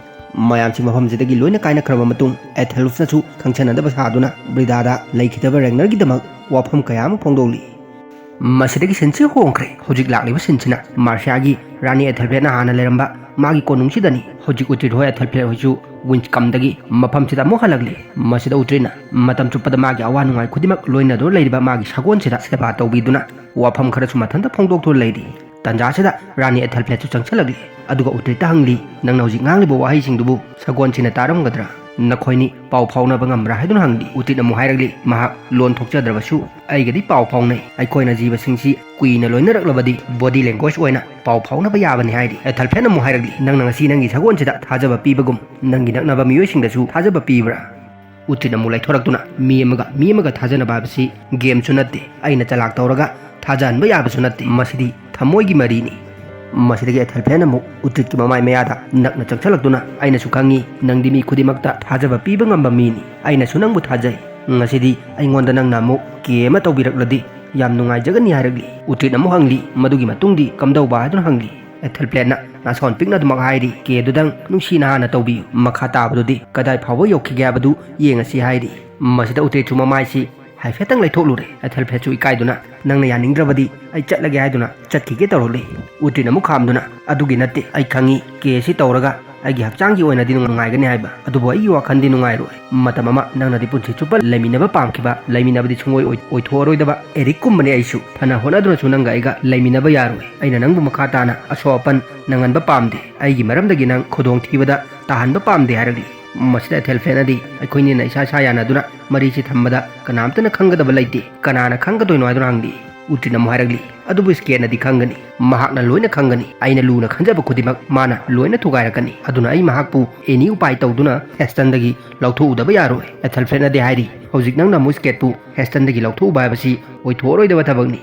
ꯃꯌꯥꯝꯁꯤ ꯃꯐꯝꯁꯤꯗꯒꯤ ꯂꯣꯏꯅ ꯀꯥꯏꯅꯈ꯭ꯔꯕ ꯃꯇꯨꯡ, ꯑꯦꯊꯦꯜꯐꯅꯁꯨ ꯈꯪꯁꯟꯅꯗꯕ ꯁꯥꯗꯨꯅ ꯕ꯭ꯔꯤꯗꯥꯗ ꯂꯩꯈꯤꯗꯕ ꯔꯦꯒꯅꯔꯒꯤꯗꯃꯛ ꯋꯥꯐꯝ ꯀꯌꯥ ꯑꯃ ꯐꯣꯡꯗꯣꯛꯂꯤ꯫ ꯃꯁꯤꯗꯒꯤ ꯁꯤꯟꯁꯤ ꯍꯣꯡꯈ꯭ꯔꯦ꯫ ꯍꯧꯖꯤꯛ ꯂꯥꯛꯂꯤꯕ ꯁꯤꯟꯁꯤꯅ ꯃꯥꯔꯁꯤꯌꯥꯒꯤ ꯔꯥꯅꯤ ꯑꯦꯊꯦꯜꯐ꯭ꯂꯦꯠꯅ ꯍꯥꯟꯅ ꯂꯩꯔꯝꯕ ꯃꯥꯒꯤ ꯀꯣꯅꯨꯡꯁꯤꯗꯅꯤ꯫ ꯍꯧꯖꯤꯛ ꯎꯇ꯭ꯔꯤꯠ ꯍꯣꯏ ꯑꯦꯊꯦꯜꯐ꯭ꯂꯦꯠ ꯍꯣꯏꯁꯨ ꯋꯤꯟꯁꯀꯝꯗꯒꯤ ꯃꯐꯝꯁꯤꯗ ꯑꯃꯨꯛ ꯍꯜꯂꯛꯂꯤ꯫ ꯃꯁꯤꯗ ꯎꯇ꯭ꯔꯤꯠꯅ ꯃꯇꯝ ꯆꯨꯞꯄꯗ ꯃꯥꯒꯤ ꯑꯋꯥ ꯅꯨꯡꯉꯥꯏ ꯈꯨꯗꯤꯡꯃꯛ ꯂꯣꯏꯅꯗꯨꯅ ꯂꯩꯔꯤꯕ ꯃꯥꯒꯤ ꯁꯒꯣꯜꯁꯤꯗ ꯁꯦꯕꯥ ꯇꯧꯕꯤꯗꯨꯅ ꯋꯥꯐꯝ ꯈꯔꯁꯨ ꯃꯊꯟꯇ ꯐꯣꯡꯗꯣꯛꯇꯨꯅ ꯂꯩꯔꯤ꯫ ꯇꯟꯖꯥꯁꯤꯗ ꯔꯥꯅꯤ ꯑꯦꯊꯦꯜꯐ꯭ꯂꯦꯠꯁꯨ ꯆꯪꯁꯤꯜꯂꯛꯂꯤ꯫ ꯑꯗꯨꯒ ꯎꯇ꯭ꯔꯤꯠꯇ ꯍꯪꯂꯤ, "ꯅꯪꯅ ꯍꯧꯖꯤꯛ ꯉꯥꯡꯂꯤꯕ ꯋꯥꯍꯩꯁꯤꯡꯗꯨꯕꯨ ꯁꯒꯣꯜꯁꯤꯅ ꯇꯥꯔꯝꯒꯗ꯭ꯔꯥ? ꯅꯈꯣꯏꯅꯤ ꯄꯥꯎ ꯐꯥꯎꯅꯕ ꯉꯝꯕ꯭ꯔꯥ?" ꯍꯥꯏꯗꯨꯅ ꯍꯪꯂꯤ꯫ ꯎꯇ꯭ꯔꯤꯠꯅ ꯑꯃꯨꯛ ꯍꯥꯏꯔꯛꯂꯤ, "ꯃꯍꯥꯛ ꯂꯣꯟ ꯊꯣꯛꯆꯗ꯭ꯔꯕꯁꯨ ꯑꯩꯒꯗꯤ ꯄꯥꯎ ꯐꯥꯎꯅꯩ꯫ ꯑꯩꯈꯣꯏꯅ ꯖꯤꯕꯁꯤꯡꯁꯤ ꯀꯨꯏꯅ ꯂꯣꯏꯅꯔꯛꯂꯕꯗꯤ ꯕꯣꯗꯤ ꯂꯦꯡꯒ꯭ꯋꯦꯖ ꯑꯣꯏꯅ ꯄꯥꯎ ꯐꯥꯎꯅꯕ ꯌꯥꯕꯅꯤ" ꯍꯥꯏꯔꯤ꯫ ꯑꯦꯊꯦꯜꯐ꯭ꯂꯦꯠꯅ ꯑꯃꯨꯛ ꯍꯥꯏꯔꯛꯂꯤ, "ꯅꯪꯅ ꯉꯁꯤ ꯅꯪꯒꯤ ꯁꯒꯣꯜꯁꯤꯗ ꯊꯥꯖꯕ ꯄꯤꯕꯒꯨꯝ ꯅꯪꯒꯤ ꯅꯛꯅꯕ ꯃꯤꯑꯣꯏꯁꯤꯡꯗꯁꯨ ꯊꯥꯖꯕ ꯄꯤꯕ꯭ꯔꯥ?" ꯎꯇ꯭ꯔꯤꯠ ꯑꯃꯨꯛ ꯂꯩꯊꯣꯔꯛꯇꯨꯅ ꯃꯤ ꯑꯃꯒ ꯃꯤ ꯑꯃꯒ ꯊꯥꯖꯅꯕ ꯍꯥꯏꯕꯁꯤ ꯒꯦꯝꯁꯨ ꯅꯠꯇꯦ꯫ ꯑꯩꯅ ꯆꯂꯥꯛ ꯇꯧꯔꯒ ꯊꯥꯖꯍꯟꯕ ꯌꯥꯕꯁꯨ ꯅꯠꯇꯦ꯫ ꯃꯁꯤꯗꯤ ꯊꯃꯣꯏꯒꯤ ꯃꯔꯤꯅꯤ꯫ ꯃꯁꯤꯗꯒꯤ ꯑꯦꯊꯦꯜꯐ꯭ꯂꯦꯠꯅ ꯑꯃꯨꯛ ꯎꯇ꯭ꯔꯤꯠꯀꯤ ꯃꯃꯥꯏ ꯃꯌꯥꯗ ꯅꯛꯅ ꯆꯪꯁꯤꯜꯂꯛꯇꯨꯅ, "ꯑꯩꯅꯁꯨ ꯈꯪꯉꯤ, ꯅꯪꯗꯤ ꯃꯤ ꯈꯨꯗꯤꯡꯃꯛꯇ ꯊꯥꯖꯕ ꯄꯤꯕ ꯉꯝꯕ ꯃꯤꯅꯤ꯫ ꯑꯩꯅꯁꯨ ꯅꯪꯕꯨ ꯊꯥꯖꯩ꯫ ꯉꯁꯤꯗꯤ ꯑꯩꯉꯣꯟꯗ ꯅꯪꯅ ꯑꯃꯨꯛ ꯀꯦ ꯑꯃ ꯇꯧꯕꯤꯔꯛꯂꯗꯤ ꯌꯥꯝ ꯅꯨꯡꯉꯥꯏꯖꯒꯅꯤ" ꯍꯥꯏꯔꯛꯂꯤ꯫ ꯎꯇ꯭ꯔꯤꯠꯅ ꯑꯃꯨꯛ ꯍꯪꯂꯤ, "ꯃꯗꯨꯒꯤ ꯃꯇꯨꯡꯗꯤ ꯀꯝꯗꯧꯕ?" ꯍꯥꯏꯗꯨꯅ ꯍꯪꯂꯤ꯫ ꯑꯦꯊꯦꯜꯐ꯭ꯂꯦꯠꯅ ꯅꯥꯁꯣꯟ ꯄꯤꯛꯅ ꯑꯗꯨꯃꯛ ꯍꯥꯏꯔꯤ, "ꯀꯦꯗꯨꯗꯪ ꯅꯨꯡꯁꯤꯅ ꯍꯥꯟꯅ ꯇꯧꯕꯤꯌꯨ꯫ ꯃꯈꯥ ꯇꯥꯕꯗꯨꯗꯤ ꯀꯗꯥꯏ ꯐꯥꯎꯕ ꯌꯧꯈꯤꯒꯦ ꯍꯥꯏꯕꯗꯨ ꯌꯦꯡꯉꯁꯤ" ꯍꯥꯏꯔꯤ꯫ ꯃꯁꯤꯗ ꯎꯇ꯭ꯔꯤꯠꯁꯨ ꯃꯃꯥꯏꯁꯤ ꯍꯥꯏꯐꯦꯠꯇꯪ ꯂꯩꯊꯣꯛꯂꯨꯔꯦ꯫ ꯑꯦꯊꯦꯜꯐ꯭ꯂꯦꯠꯁꯨ ꯏꯀꯥꯏꯗꯨꯅ, "ꯅꯪꯅ ꯌꯥꯅꯤꯡꯗ꯭ꯔꯕꯗꯤ ꯑꯩ ꯆꯠꯂꯒꯦ" ꯍꯥꯏꯗꯨꯅ ꯆꯠꯈꯤꯒꯦ ꯇꯧꯔꯛꯂꯤ꯫ ꯎꯇ꯭ꯔꯤꯠꯅ ꯑꯃꯨꯛ ꯈꯥꯝꯗꯨꯅ, "ꯑꯗꯨꯒꯤ ꯅꯠꯇꯦ, ꯑꯩ ꯈꯪꯉꯤ, ꯀꯦ ꯑꯁꯤ ꯇꯧꯔꯒ ꯑꯩꯒꯤ ꯍꯛꯆꯥꯡꯒꯤ ꯑꯣꯏꯅꯗꯤ ꯅꯨꯡꯉꯥꯏꯒꯅꯤ ꯍꯥꯏꯕ, ꯑꯗꯨꯕꯨ ꯑꯩꯒꯤ ꯋꯥꯈꯜꯗꯤ ꯅꯨꯡꯉꯥꯏꯔꯣꯏ꯫ ꯃꯇꯝ ꯑꯃ ꯅꯪꯅꯗꯤ ꯄꯨꯟꯁꯤ ꯆꯨꯞꯄ ꯂꯩꯃꯤꯟꯅꯕ ꯄꯥꯝꯈꯤꯕ, ꯂꯩꯃꯤꯟꯅꯕꯗꯤ ꯁꯨꯡꯑꯣꯏ ꯑꯣꯏ-, ꯑꯣꯏꯊꯣꯛꯑꯔꯣꯏꯗꯕ ꯑꯦꯔꯤꯛꯀꯨꯝꯕꯅꯤ ꯑꯩꯁꯨ꯫ ꯐꯅ ꯍꯣꯠꯅꯗꯨꯅꯁꯨ ꯅꯪꯒ ꯑꯩꯒ ꯂꯩꯃꯤꯟꯅꯕ ꯌꯥꯔꯣꯏ꯫ ꯑꯩꯅ ꯅꯪꯕꯨ ꯃꯈꯥ ꯇꯥꯅ ꯑꯁꯣꯛ ꯑꯄꯟ ꯅꯪꯍꯟꯕ ꯄꯥꯝꯗꯦ꯫ ꯑꯩꯒꯤ ꯃꯔꯝꯗꯒꯤ ꯅꯪ ꯈꯨꯗꯣꯡꯊꯤꯕꯗ ꯇꯥꯍꯟꯕ ꯄꯥꯝꯗꯦ ꯍꯥꯏꯔꯛꯂꯤ꯫ ꯃꯁꯤꯗ ꯑꯦꯊꯦꯜꯐ꯭ꯔꯦꯠꯅꯗꯤ ꯑꯩꯈꯣꯏꯅꯤꯅ ꯏꯁꯥ ꯏꯁꯥ ꯌꯥꯅꯗꯨꯅ ꯃꯔꯤꯁꯤ ꯊꯝꯕꯗ ꯀꯅꯥꯝꯇꯅ ꯈꯪꯒꯗꯕ ꯂꯩꯇꯦ꯫ ꯀꯅꯥꯅ ꯈꯪꯒꯗꯣꯏꯅꯣ ꯍꯥꯏꯗꯨꯅ ꯍꯪꯂꯤ꯫ ꯎꯇ꯭ꯔꯤꯠꯅ ꯑꯃꯨꯛ ꯍꯥꯏꯔꯛꯂꯤ, "ꯑꯗꯨꯕꯨ ꯁ꯭ꯀꯦꯠꯅꯗꯤ ꯈꯪꯒꯅꯤ꯫ ꯃꯍꯥꯛꯅ ꯂꯣꯏꯅ ꯈꯪꯒꯅꯤ꯫ ꯑꯩꯅ ꯂꯨꯅ ꯈꯟꯖꯕ ꯈꯨꯗꯤꯡꯃꯛ ꯃꯥꯅ ꯂꯣꯏꯅ ꯊꯨꯒꯥꯏꯔꯛꯀꯅꯤ꯫ ꯑꯗꯨꯅ ꯑꯩ ꯃꯍꯥꯛꯄꯨ ꯑꯦꯅꯤ ꯎꯄꯥꯏ ꯇꯧꯗꯨꯅ ꯍꯦꯁꯇꯟꯗꯒꯤ ꯂꯧꯊꯣꯛꯎꯗꯕ ꯌꯥꯔꯣꯏ꯫" ꯑꯦꯊꯦꯜꯐ꯭ꯔꯦꯠꯅꯗꯤ ꯍꯥꯏꯔꯤ, "ꯍꯧꯖꯤꯛ ꯅꯪꯅ ꯑꯃꯨꯛ ꯁ꯭ꯀꯦꯠꯄꯨ ꯍꯦꯁꯇꯟꯗꯒꯤ ꯂꯧꯊꯣꯛꯎꯕ ꯍꯥꯏꯕꯁꯤ ꯑꯣꯏꯊꯣꯛꯑꯔꯣꯏꯗꯕ ꯊꯕꯛꯅꯤ꯫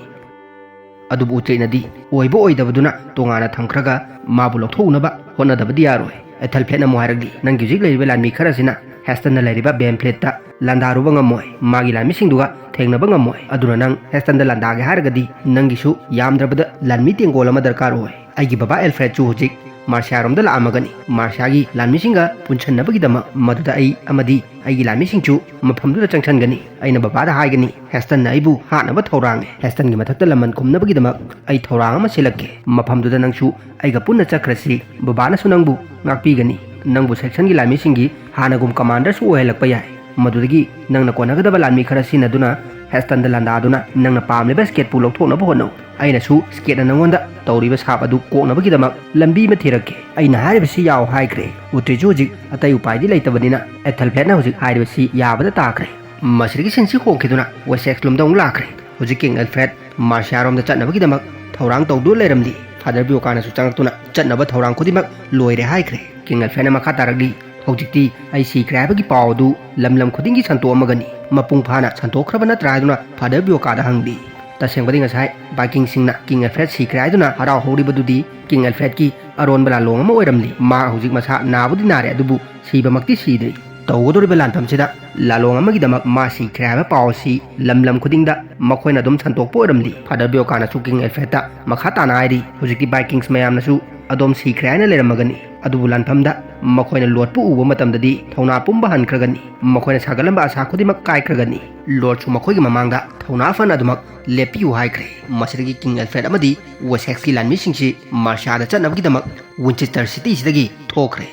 ꯑꯗꯨꯕꯨ ꯎꯇ꯭ꯔꯤꯠꯅꯗꯤ ꯑꯣꯏꯕ ꯑꯣꯏꯗꯕꯗꯨꯅ ꯇꯣꯉꯥꯟꯅ ꯊꯝꯈ꯭ꯔꯒ ꯃꯥꯕꯨ ꯂꯧꯊꯣꯛꯎꯅꯕ ꯍꯣꯠꯅꯗꯕꯗꯤ ꯌꯥꯔꯣꯏ꯫" ꯑꯦꯊꯦꯜꯐ꯭ꯔꯦꯠꯅ ꯑꯃꯨꯛ ꯍꯥꯏꯔꯛꯂꯤ, "ꯅꯪꯒꯤ ꯍꯧꯖꯤꯛ ꯂꯩꯔꯤꯕ ꯂꯥꯟꯃꯤ ꯈꯔꯁꯤꯅ ꯍꯦꯁꯇꯟꯅ ꯂꯩꯔꯤꯕ ꯕꯦꯟ ꯐ꯭ꯂꯦꯠꯇ ꯂꯥꯟꯗꯥꯔꯨꯕ ꯉꯝꯃꯣꯏ꯫ ꯃꯥꯒꯤ ꯂꯥꯟꯃꯤꯁꯤꯡꯗꯨꯒ ꯊꯦꯡꯅꯕ ꯉꯝꯃꯣꯏ꯫ ꯑꯗꯨꯅ ꯅꯪ ꯍꯦꯁꯇꯟꯗ ꯂꯥꯟꯗꯥꯒꯦ ꯍꯥꯏꯔꯒꯗꯤ ꯅꯪꯒꯤꯁꯨ ꯌꯥꯝꯗ꯭ꯔꯕꯗ ꯂꯥꯟꯃꯤ ꯇꯦꯡꯒꯣꯜ ꯑꯃ ꯗꯔꯀꯥꯔ ꯑꯣꯏ꯫ ꯑꯩꯒꯤ ꯕꯕꯥ ꯑꯦꯜꯐ꯭ꯔꯦꯗꯁꯨ ꯍꯧꯖꯤꯛ ꯃꯥꯔꯁꯤꯌꯥꯔꯣꯝꯗ ꯂꯥꯛꯑꯝꯃꯒꯅꯤ꯫ ꯃꯥꯔꯁꯤꯌꯥꯒꯤ ꯂꯥꯟꯃꯤꯁꯤꯡꯒ ꯄꯨꯟꯁꯟꯅꯕꯒꯤꯗꯃꯛ ꯃꯗꯨꯗ ꯑꯩ ꯑꯃꯗꯤ ꯑꯩꯒꯤ ꯂꯥꯟꯃꯤꯁꯤꯡꯁꯨ ꯃꯐꯝꯗꯨꯗ ꯆꯪꯁꯟꯒꯅꯤ꯫ ꯑꯩꯅ ꯕꯕꯥꯗ ꯍꯥꯏꯒꯅꯤ, ꯍꯦꯁꯇꯟꯅ ꯑꯩꯕꯨ ꯍꯥꯠꯅꯕ ꯊꯧꯔꯥꯡꯉꯦ꯫ ꯍꯦꯁꯇꯟꯒꯤ ꯃꯊꯛꯇ ꯂꯃꯟ ꯈꯨꯝꯅꯕꯒꯤꯗꯃꯛ ꯑꯩ ꯊꯧꯔꯥꯡ ꯑꯃ ꯁꯤꯜꯂꯛꯀꯦ꯫ ꯃꯐꯝꯗꯨꯗ ꯅꯪꯁꯨ ꯑꯩꯒ ꯄꯨꯟꯅ ꯆꯠꯈ꯭ꯔꯁꯤ꯫ ꯕꯕꯥꯅꯁꯨ ꯅꯪꯕꯨ ꯉꯥꯛꯄꯤꯒꯅꯤ꯫ ꯅꯪꯕꯨ ꯁꯦꯛꯁꯟꯒꯤ ꯂꯥꯟꯃꯤꯁꯤꯡꯒꯤ ꯍꯥꯟꯅꯒꯨꯝ ꯀꯃꯥꯟꯗꯔꯁꯨ ꯑꯣꯏꯍꯜꯂꯛꯄ ꯌꯥꯏ꯫ ꯃꯗꯨꯗꯒꯤ ꯅꯪꯅ ꯀꯣꯟꯅꯒꯗꯕ ꯂꯥꯟꯃꯤ ꯈꯔ ꯁꯤꯖꯤꯟꯅꯗꯨꯅ ꯍꯦꯁꯇꯟꯗ ꯂꯥꯟꯗꯥꯗꯨꯅ ꯅꯪꯅ ꯄꯥꯝꯂꯤꯕ ꯁ꯭ꯀꯦꯠꯄꯨ ꯂꯧꯊꯣꯛꯅꯕ ꯍꯣꯠꯅꯧ꯫ ꯑꯩꯅꯁꯨ ꯁ꯭ꯀꯦꯠꯅ ꯅꯪꯉꯣꯟꯗ ꯇꯧꯔꯤꯕ ꯁꯥꯞ ꯑꯗꯨ ꯀꯣꯛꯅꯕꯒꯤꯗꯃꯛ ꯂꯝꯕꯤ ꯑꯃ ꯊꯤꯔꯛꯀꯦ꯫" ꯑꯩꯅ ꯍꯥꯏꯔꯤꯕꯁꯤ ꯌꯥꯎ ꯍꯥꯏꯈ꯭ꯔꯦ꯫ ꯎꯇ꯭ꯔꯤꯠꯁꯨ ꯍꯧꯖꯤꯛ ꯑꯇꯩ ꯎꯄꯥꯏꯗꯤ ꯂꯩꯇꯕꯅꯤꯅ ꯑꯦꯊꯦꯜꯐ꯭ꯔꯦꯠꯅ ꯍꯧꯖꯤꯛ ꯍꯥꯏꯔꯤꯕꯁꯤ ꯌꯥꯕꯗ ꯇꯥꯈ꯭ꯔꯦ꯫ ꯃꯁꯤꯗꯒꯤ ꯁꯤꯟꯁꯤ ꯍꯣꯡꯈꯤꯗꯨꯅ ꯋꯦꯁꯦꯛꯁ ꯂꯣꯝꯗ ꯑꯃꯨꯛ ꯂꯥꯛꯈ꯭ꯔꯦ꯫ ꯍꯧꯖꯤꯛ ꯀꯤꯡ ꯑꯦꯜꯐ꯭ꯔꯦꯗ ꯃꯥꯔꯁꯤꯌꯥꯔꯣꯝꯗ ꯆꯠꯅꯕꯒꯤꯗꯃꯛ ꯊꯧꯔꯥꯡ ꯇꯧꯗꯨꯅ ꯂꯩꯔꯝꯂꯤ꯫ ꯐꯥꯗꯔ ꯕꯤꯌꯣꯀꯥꯅꯁꯨ ꯆꯪꯂꯛꯇꯨꯅ ꯆꯠꯅꯕ ꯊꯧꯔꯥꯡ ꯈꯨꯗꯤꯡꯃꯛ ꯂꯣꯏꯔꯦ ꯍꯥꯏꯈ꯭ꯔꯦ꯫ ꯀꯤꯡ ꯑꯦꯜꯐ꯭ꯔꯦꯗꯅ ꯃꯈꯥ ꯇꯥꯔꯛꯂꯤ, "ꯍꯧꯖꯤꯛꯇꯤ ꯑꯩ ꯁꯤꯈ꯭ꯔꯦ ꯍꯥꯏꯕꯒꯤ ꯄꯥꯎ ꯑꯗꯨ ꯂꯝ ꯂꯝ ꯈꯨꯗꯤꯡꯒꯤ ꯁꯟꯇꯣꯛꯑꯝꯃꯒꯅꯤ꯫ ꯃꯄꯨꯡ ꯐꯥꯅ ꯁꯟꯇꯣꯛꯈ꯭ꯔꯕ ꯅꯠꯇ꯭ꯔꯥ?" ꯍꯥꯏꯗꯨꯅ ꯐꯥꯗꯔ ꯕꯤꯌꯣꯀꯥꯗ ꯍꯪꯂꯤ꯫ ꯇꯁꯦꯡꯕꯗꯤ ꯉꯁꯥꯏ ꯚꯥꯏꯀꯤꯡꯁꯤꯡꯅ ꯀꯤꯡ ꯑꯦꯜꯐ꯭ꯔꯦꯗ ꯁꯤꯈ꯭ꯔꯦ ꯍꯥꯏꯗꯨꯅ ꯍꯔꯥꯎ ꯍꯧꯔꯤꯕꯗꯨꯗꯤ ꯀꯤꯡ ꯑꯦꯜꯐ꯭ꯔꯦꯗꯀꯤ ꯑꯔꯣꯟꯕ ꯂꯥꯂꯣꯡ ꯑꯃ ꯑꯣꯏꯔꯝꯂꯤ꯫ ꯃꯥ ꯍꯧꯖꯤꯛ ꯃꯁꯥ ꯅꯥꯕꯨꯗꯤ ꯅꯥꯔꯦ, ꯑꯗꯨꯕꯨ ꯁꯤꯕꯃꯛꯇꯤ ꯁꯤꯗ꯭ꯔꯤ꯫ ꯇꯧꯒꯗꯧꯔꯤꯕ ꯂꯥꯟꯐꯝꯁꯤꯗ ꯂꯥꯂꯣꯡ ꯑꯃꯒꯤꯗꯃꯛ ꯃꯥ ꯁꯤꯈ꯭ꯔꯦ ꯍꯥꯏꯕ ꯄꯥꯎ ꯑꯁꯤ ꯂꯝ ꯂꯝ ꯈꯨꯗꯤꯡꯗ ꯃꯈꯣꯏꯅ ꯑꯗꯨꯝ ꯁꯟꯗꯣꯛꯄ ꯑꯣꯏꯔꯝꯂꯤ꯫ ꯐꯥꯗꯔ ꯕꯤꯌꯣꯀꯥꯅꯁꯨ ꯀꯤꯡ ꯑꯦꯜꯐ꯭ꯔꯦꯗꯇ ꯃꯈꯥ ꯇꯥꯅ ꯍꯥꯏꯔꯤ, "ꯍꯧꯖꯤꯛꯇꯤ ꯚꯥꯏꯀꯤꯡꯁ ꯃꯌꯥꯝꯅꯁꯨ ꯑꯗꯣꯝ ꯁꯤꯈ꯭ꯔꯦ ꯍꯥꯏꯅ ꯂꯩꯔꯝꯃꯒꯅꯤ꯫ ꯑꯗꯨꯕꯨ ꯂꯥꯟꯐꯝꯗ ꯃꯈꯣꯏꯅ ꯂꯣꯠꯄꯨ ꯎꯕ ꯃꯇꯝꯗꯗꯤ ꯊꯧꯅꯥ ꯄꯨꯝꯕ ꯍꯟꯈ꯭ꯔꯒꯅꯤ꯫ ꯃꯈꯣꯏꯅ ꯁꯥꯒꯠꯂꯝꯕ ꯑꯁꯥ ꯈꯨꯗꯤꯡꯃꯛ ꯀꯥꯏꯈ꯭ꯔꯒꯅꯤ꯫ ꯂꯣꯠꯁꯨ ꯃꯈꯣꯏꯒꯤ ꯃꯃꯥꯡꯗ ꯊꯧꯅꯥ ꯐꯅ ꯑꯗꯨꯃꯛ ꯂꯦꯞꯄꯤꯌꯨ ꯍꯥꯏꯈ꯭ꯔꯦ꯫ ꯃꯁꯤꯗꯒꯤ ꯀꯤꯡ ꯑꯦꯜꯐ꯭ꯔꯦꯗ ꯑꯃꯗꯤ ꯋꯦꯁꯦꯛꯁꯀꯤ ꯂꯥꯟꯃꯤꯁꯤꯡꯁꯤ ꯃꯥꯔꯁꯤꯌꯥꯗ ꯆꯠꯅꯕꯒꯤꯗꯃꯛ ꯋꯤꯟꯆꯦꯁꯇꯔ ꯁꯤꯇꯤꯁꯤꯗꯒꯤ ꯊꯣꯛꯈ꯭ꯔꯦ꯫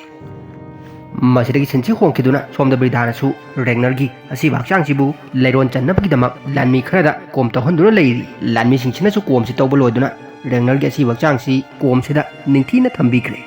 ꯃꯁꯤꯗꯒꯤ ꯁꯤꯟꯁꯤ ꯍꯣꯡꯈꯤꯗꯨꯅ ꯁꯣꯝꯗ ꯕ꯭ꯔꯤꯗꯥꯅꯁꯨ ꯔꯦꯒꯅꯔꯒꯤ ꯑꯁꯤꯕ ꯍꯛꯆꯥꯡꯁꯤꯕꯨ ꯂꯩꯔꯣꯟ ꯆꯟꯅꯕꯒꯤꯗꯃꯛ ꯂꯥꯟꯃꯤ ꯈꯔꯗ ꯀꯣꯝ ꯇꯧꯍꯟꯗꯨꯅ ꯂꯩꯔꯤ꯫ ꯂꯥꯟꯃꯤꯁꯤꯡꯁꯤꯅꯁꯨ ꯀꯣꯝꯁꯤ ꯇꯧꯕ ꯂꯣꯏꯗꯨꯅ ꯔꯦꯒꯅꯔꯒꯤ ꯑꯁꯤꯕ ꯍꯛꯆꯥꯡꯁꯤ ꯀꯣꯝꯁꯤꯗ ꯅꯤꯡꯊꯤꯅ ꯊꯝꯕꯤꯈ꯭ꯔꯦ꯫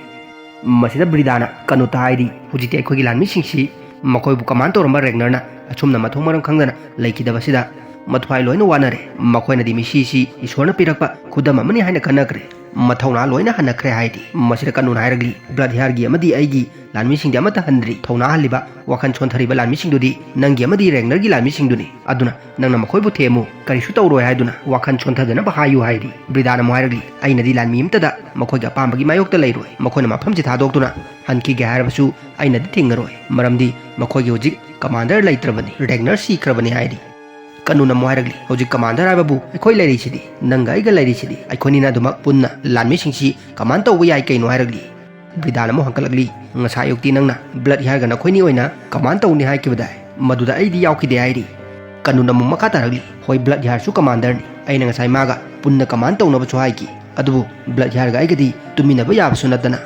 ꯃꯁꯤꯗ ꯕ꯭ꯔꯤꯗꯥꯅ ꯀꯅꯨꯠꯇ ꯍꯥꯏꯔꯤ, "ꯍꯧꯖꯤꯛꯇꯤ ꯑꯩꯈꯣꯏꯒꯤ ꯂꯥꯟꯃꯤꯁꯤꯡꯁꯤ ꯃꯈꯣꯏꯕꯨ ꯀꯃꯥꯟ ꯇꯧꯔꯝꯕ ꯔꯦꯒꯅꯔꯅ ꯑꯁꯨꯝꯅ ꯃꯊꯣꯡ ꯃꯔꯝ ꯈꯪꯗꯅ ꯂꯩꯈꯤꯗꯕꯁꯤꯗ ꯃꯊ꯭ꯋꯥꯏ ꯂꯣꯏꯅ ꯋꯥꯅꯔꯦ꯫ ꯃꯈꯣꯏꯅꯗꯤ ꯃꯤꯁꯤꯁꯤ ꯏꯁꯣꯔꯅ ꯄꯤꯔꯛꯄ ꯈꯨꯗꯝ ꯑꯃꯅꯤ ꯍꯥꯏꯅ ꯈꯟꯅꯈ꯭ꯔꯦ꯫ ꯃꯊꯧꯅꯥ ꯂꯣꯏꯅ ꯍꯟꯅꯈ꯭ꯔꯦ" ꯍꯥꯏꯔꯤ꯫ ꯃꯁꯤꯗ ꯀꯅꯨꯅ ꯍꯥꯏꯔꯛꯂꯤ, "ꯕ꯭ꯂꯠ ꯍꯤꯌꯥꯔꯒꯤ ꯑꯃꯗꯤ ꯑꯩꯒꯤ ꯂꯥꯟꯃꯤꯁꯤꯡꯗꯤ ꯑꯃꯠꯇ ꯍꯟꯗ꯭ꯔꯤ꯫ ꯊꯧꯅꯥ ꯍꯜꯂꯤꯕ, ꯋꯥꯈꯜ ꯁꯣꯟꯊꯔꯤꯕ ꯂꯥꯟꯃꯤꯁꯤꯡꯗꯨꯗꯤ ꯅꯪꯒꯤ ꯑꯃꯗꯤ ꯔꯦꯒꯅꯔꯒꯤ ꯂꯥꯟꯃꯤꯁꯤꯡꯗꯨꯅꯤ꯫ ꯑꯗꯨꯅ ꯅꯪꯅ ꯃꯈꯣꯏꯕꯨ ꯊꯦꯝꯃꯨ, ꯀꯔꯤꯁꯨ ꯇꯧꯔꯣꯏ ꯍꯥꯏꯗꯨꯅ ꯋꯥꯈꯜ ꯁꯣꯟꯊꯗꯅꯕ ꯍꯥꯏꯌꯨ" ꯍꯥꯏꯔꯤ꯫ ꯕ꯭ꯔꯤꯗꯥꯅ ꯑꯃꯨꯛ ꯍꯥꯏꯔꯛꯂꯤ, "ꯑꯩꯅꯗꯤ ꯂꯥꯟꯃꯤ ꯑꯃꯠꯇꯗ ꯃꯈꯣꯏꯒꯤ ꯑꯄꯥꯝꯕꯒꯤ ꯃꯥꯌꯣꯛꯇ ꯂꯩꯔꯣꯏ꯫ ꯃꯈꯣꯏꯅ ꯃꯐꯝꯁꯤ ꯊꯥꯗꯣꯛꯇꯨꯅ ꯍꯟꯈꯤꯒꯦ ꯍꯥꯏꯔꯕꯁꯨ ꯑꯩꯅꯗꯤ ꯊꯤꯡꯉꯔꯣꯏ, ꯃꯔꯝꯗꯤ ꯃꯈꯣꯏꯒꯤ ꯍꯧꯖꯤꯛ ꯀꯃꯥꯟꯗꯔ ꯂꯩꯇ꯭ꯔꯕꯅꯤ, ꯔꯦꯒꯅꯔ ꯁꯤꯈ꯭ꯔꯕꯅꯤ" ꯍꯥꯏꯔꯤ꯫ ꯀꯅꯨꯅ ꯑꯃꯨꯛ ꯍꯥꯏꯔꯛꯂꯤ, "ꯍꯧꯖꯤꯛ ꯀꯃꯥꯟꯗꯔ ꯍꯥꯏꯕꯕꯨ ꯑꯩꯈꯣꯏ ꯂꯩꯔꯤꯁꯤꯗꯤ, ꯅꯪꯒ ꯑꯩꯒ ꯂꯩꯔꯤꯁꯤꯗꯤ, ꯑꯩꯈꯣꯏꯅꯤꯅ ꯑꯗꯨꯃꯛ ꯄꯨꯟꯅ ꯂꯥꯟꯃꯤꯁꯤꯡꯁꯤ ꯀꯃꯥꯟ ꯇꯧꯕ ꯌꯥꯏ ꯀꯩꯅꯣ" ꯍꯥꯏꯔꯛꯂꯤ꯫ ꯕ꯭ꯔꯤꯗꯥꯅ ꯑꯃꯨꯛ ꯍꯪꯒꯠꯂꯛꯂꯤ, "ꯉꯁꯥꯏ ꯑꯌꯨꯛꯇꯤ ꯅꯪꯅ ꯕ꯭ꯂꯠ ꯍꯤꯌꯥꯔꯒ ꯅꯈꯣꯏꯅꯤ ꯑꯣꯏꯅ ꯀꯃꯥꯟ ꯇꯧꯅꯤ ꯍꯥꯏꯈꯤꯕꯗꯥꯏ? ꯃꯗꯨꯗ ꯑꯩꯗꯤ ꯌꯥꯎꯈꯤꯗꯦ" ꯍꯥꯏꯔꯤ꯫ ꯀꯅꯨꯅ ꯑꯃꯨꯛ ꯃꯈꯥ ꯇꯥꯔꯛꯂꯤ, "ꯍꯣꯏ, ꯕ꯭ꯂꯠ ꯍꯤꯌꯥꯔꯁꯨ ꯀꯃꯥꯟꯗꯔꯅꯤ꯫ ꯑꯩꯅ ꯉꯁꯥꯏ ꯃꯥꯒ ꯄꯨꯟꯅ ꯀꯃꯥꯟ ꯇꯧꯅꯕꯁꯨ ꯍꯥꯏꯈꯤ꯫ ꯑꯗꯨꯕꯨ ꯕ꯭ꯂꯠ ꯍꯤꯌꯥꯔꯒ ꯑꯩꯒꯗꯤ ꯇꯨꯃꯤꯟꯅꯕ ꯌꯥꯕꯁꯨ ꯅꯠꯇꯅ꯫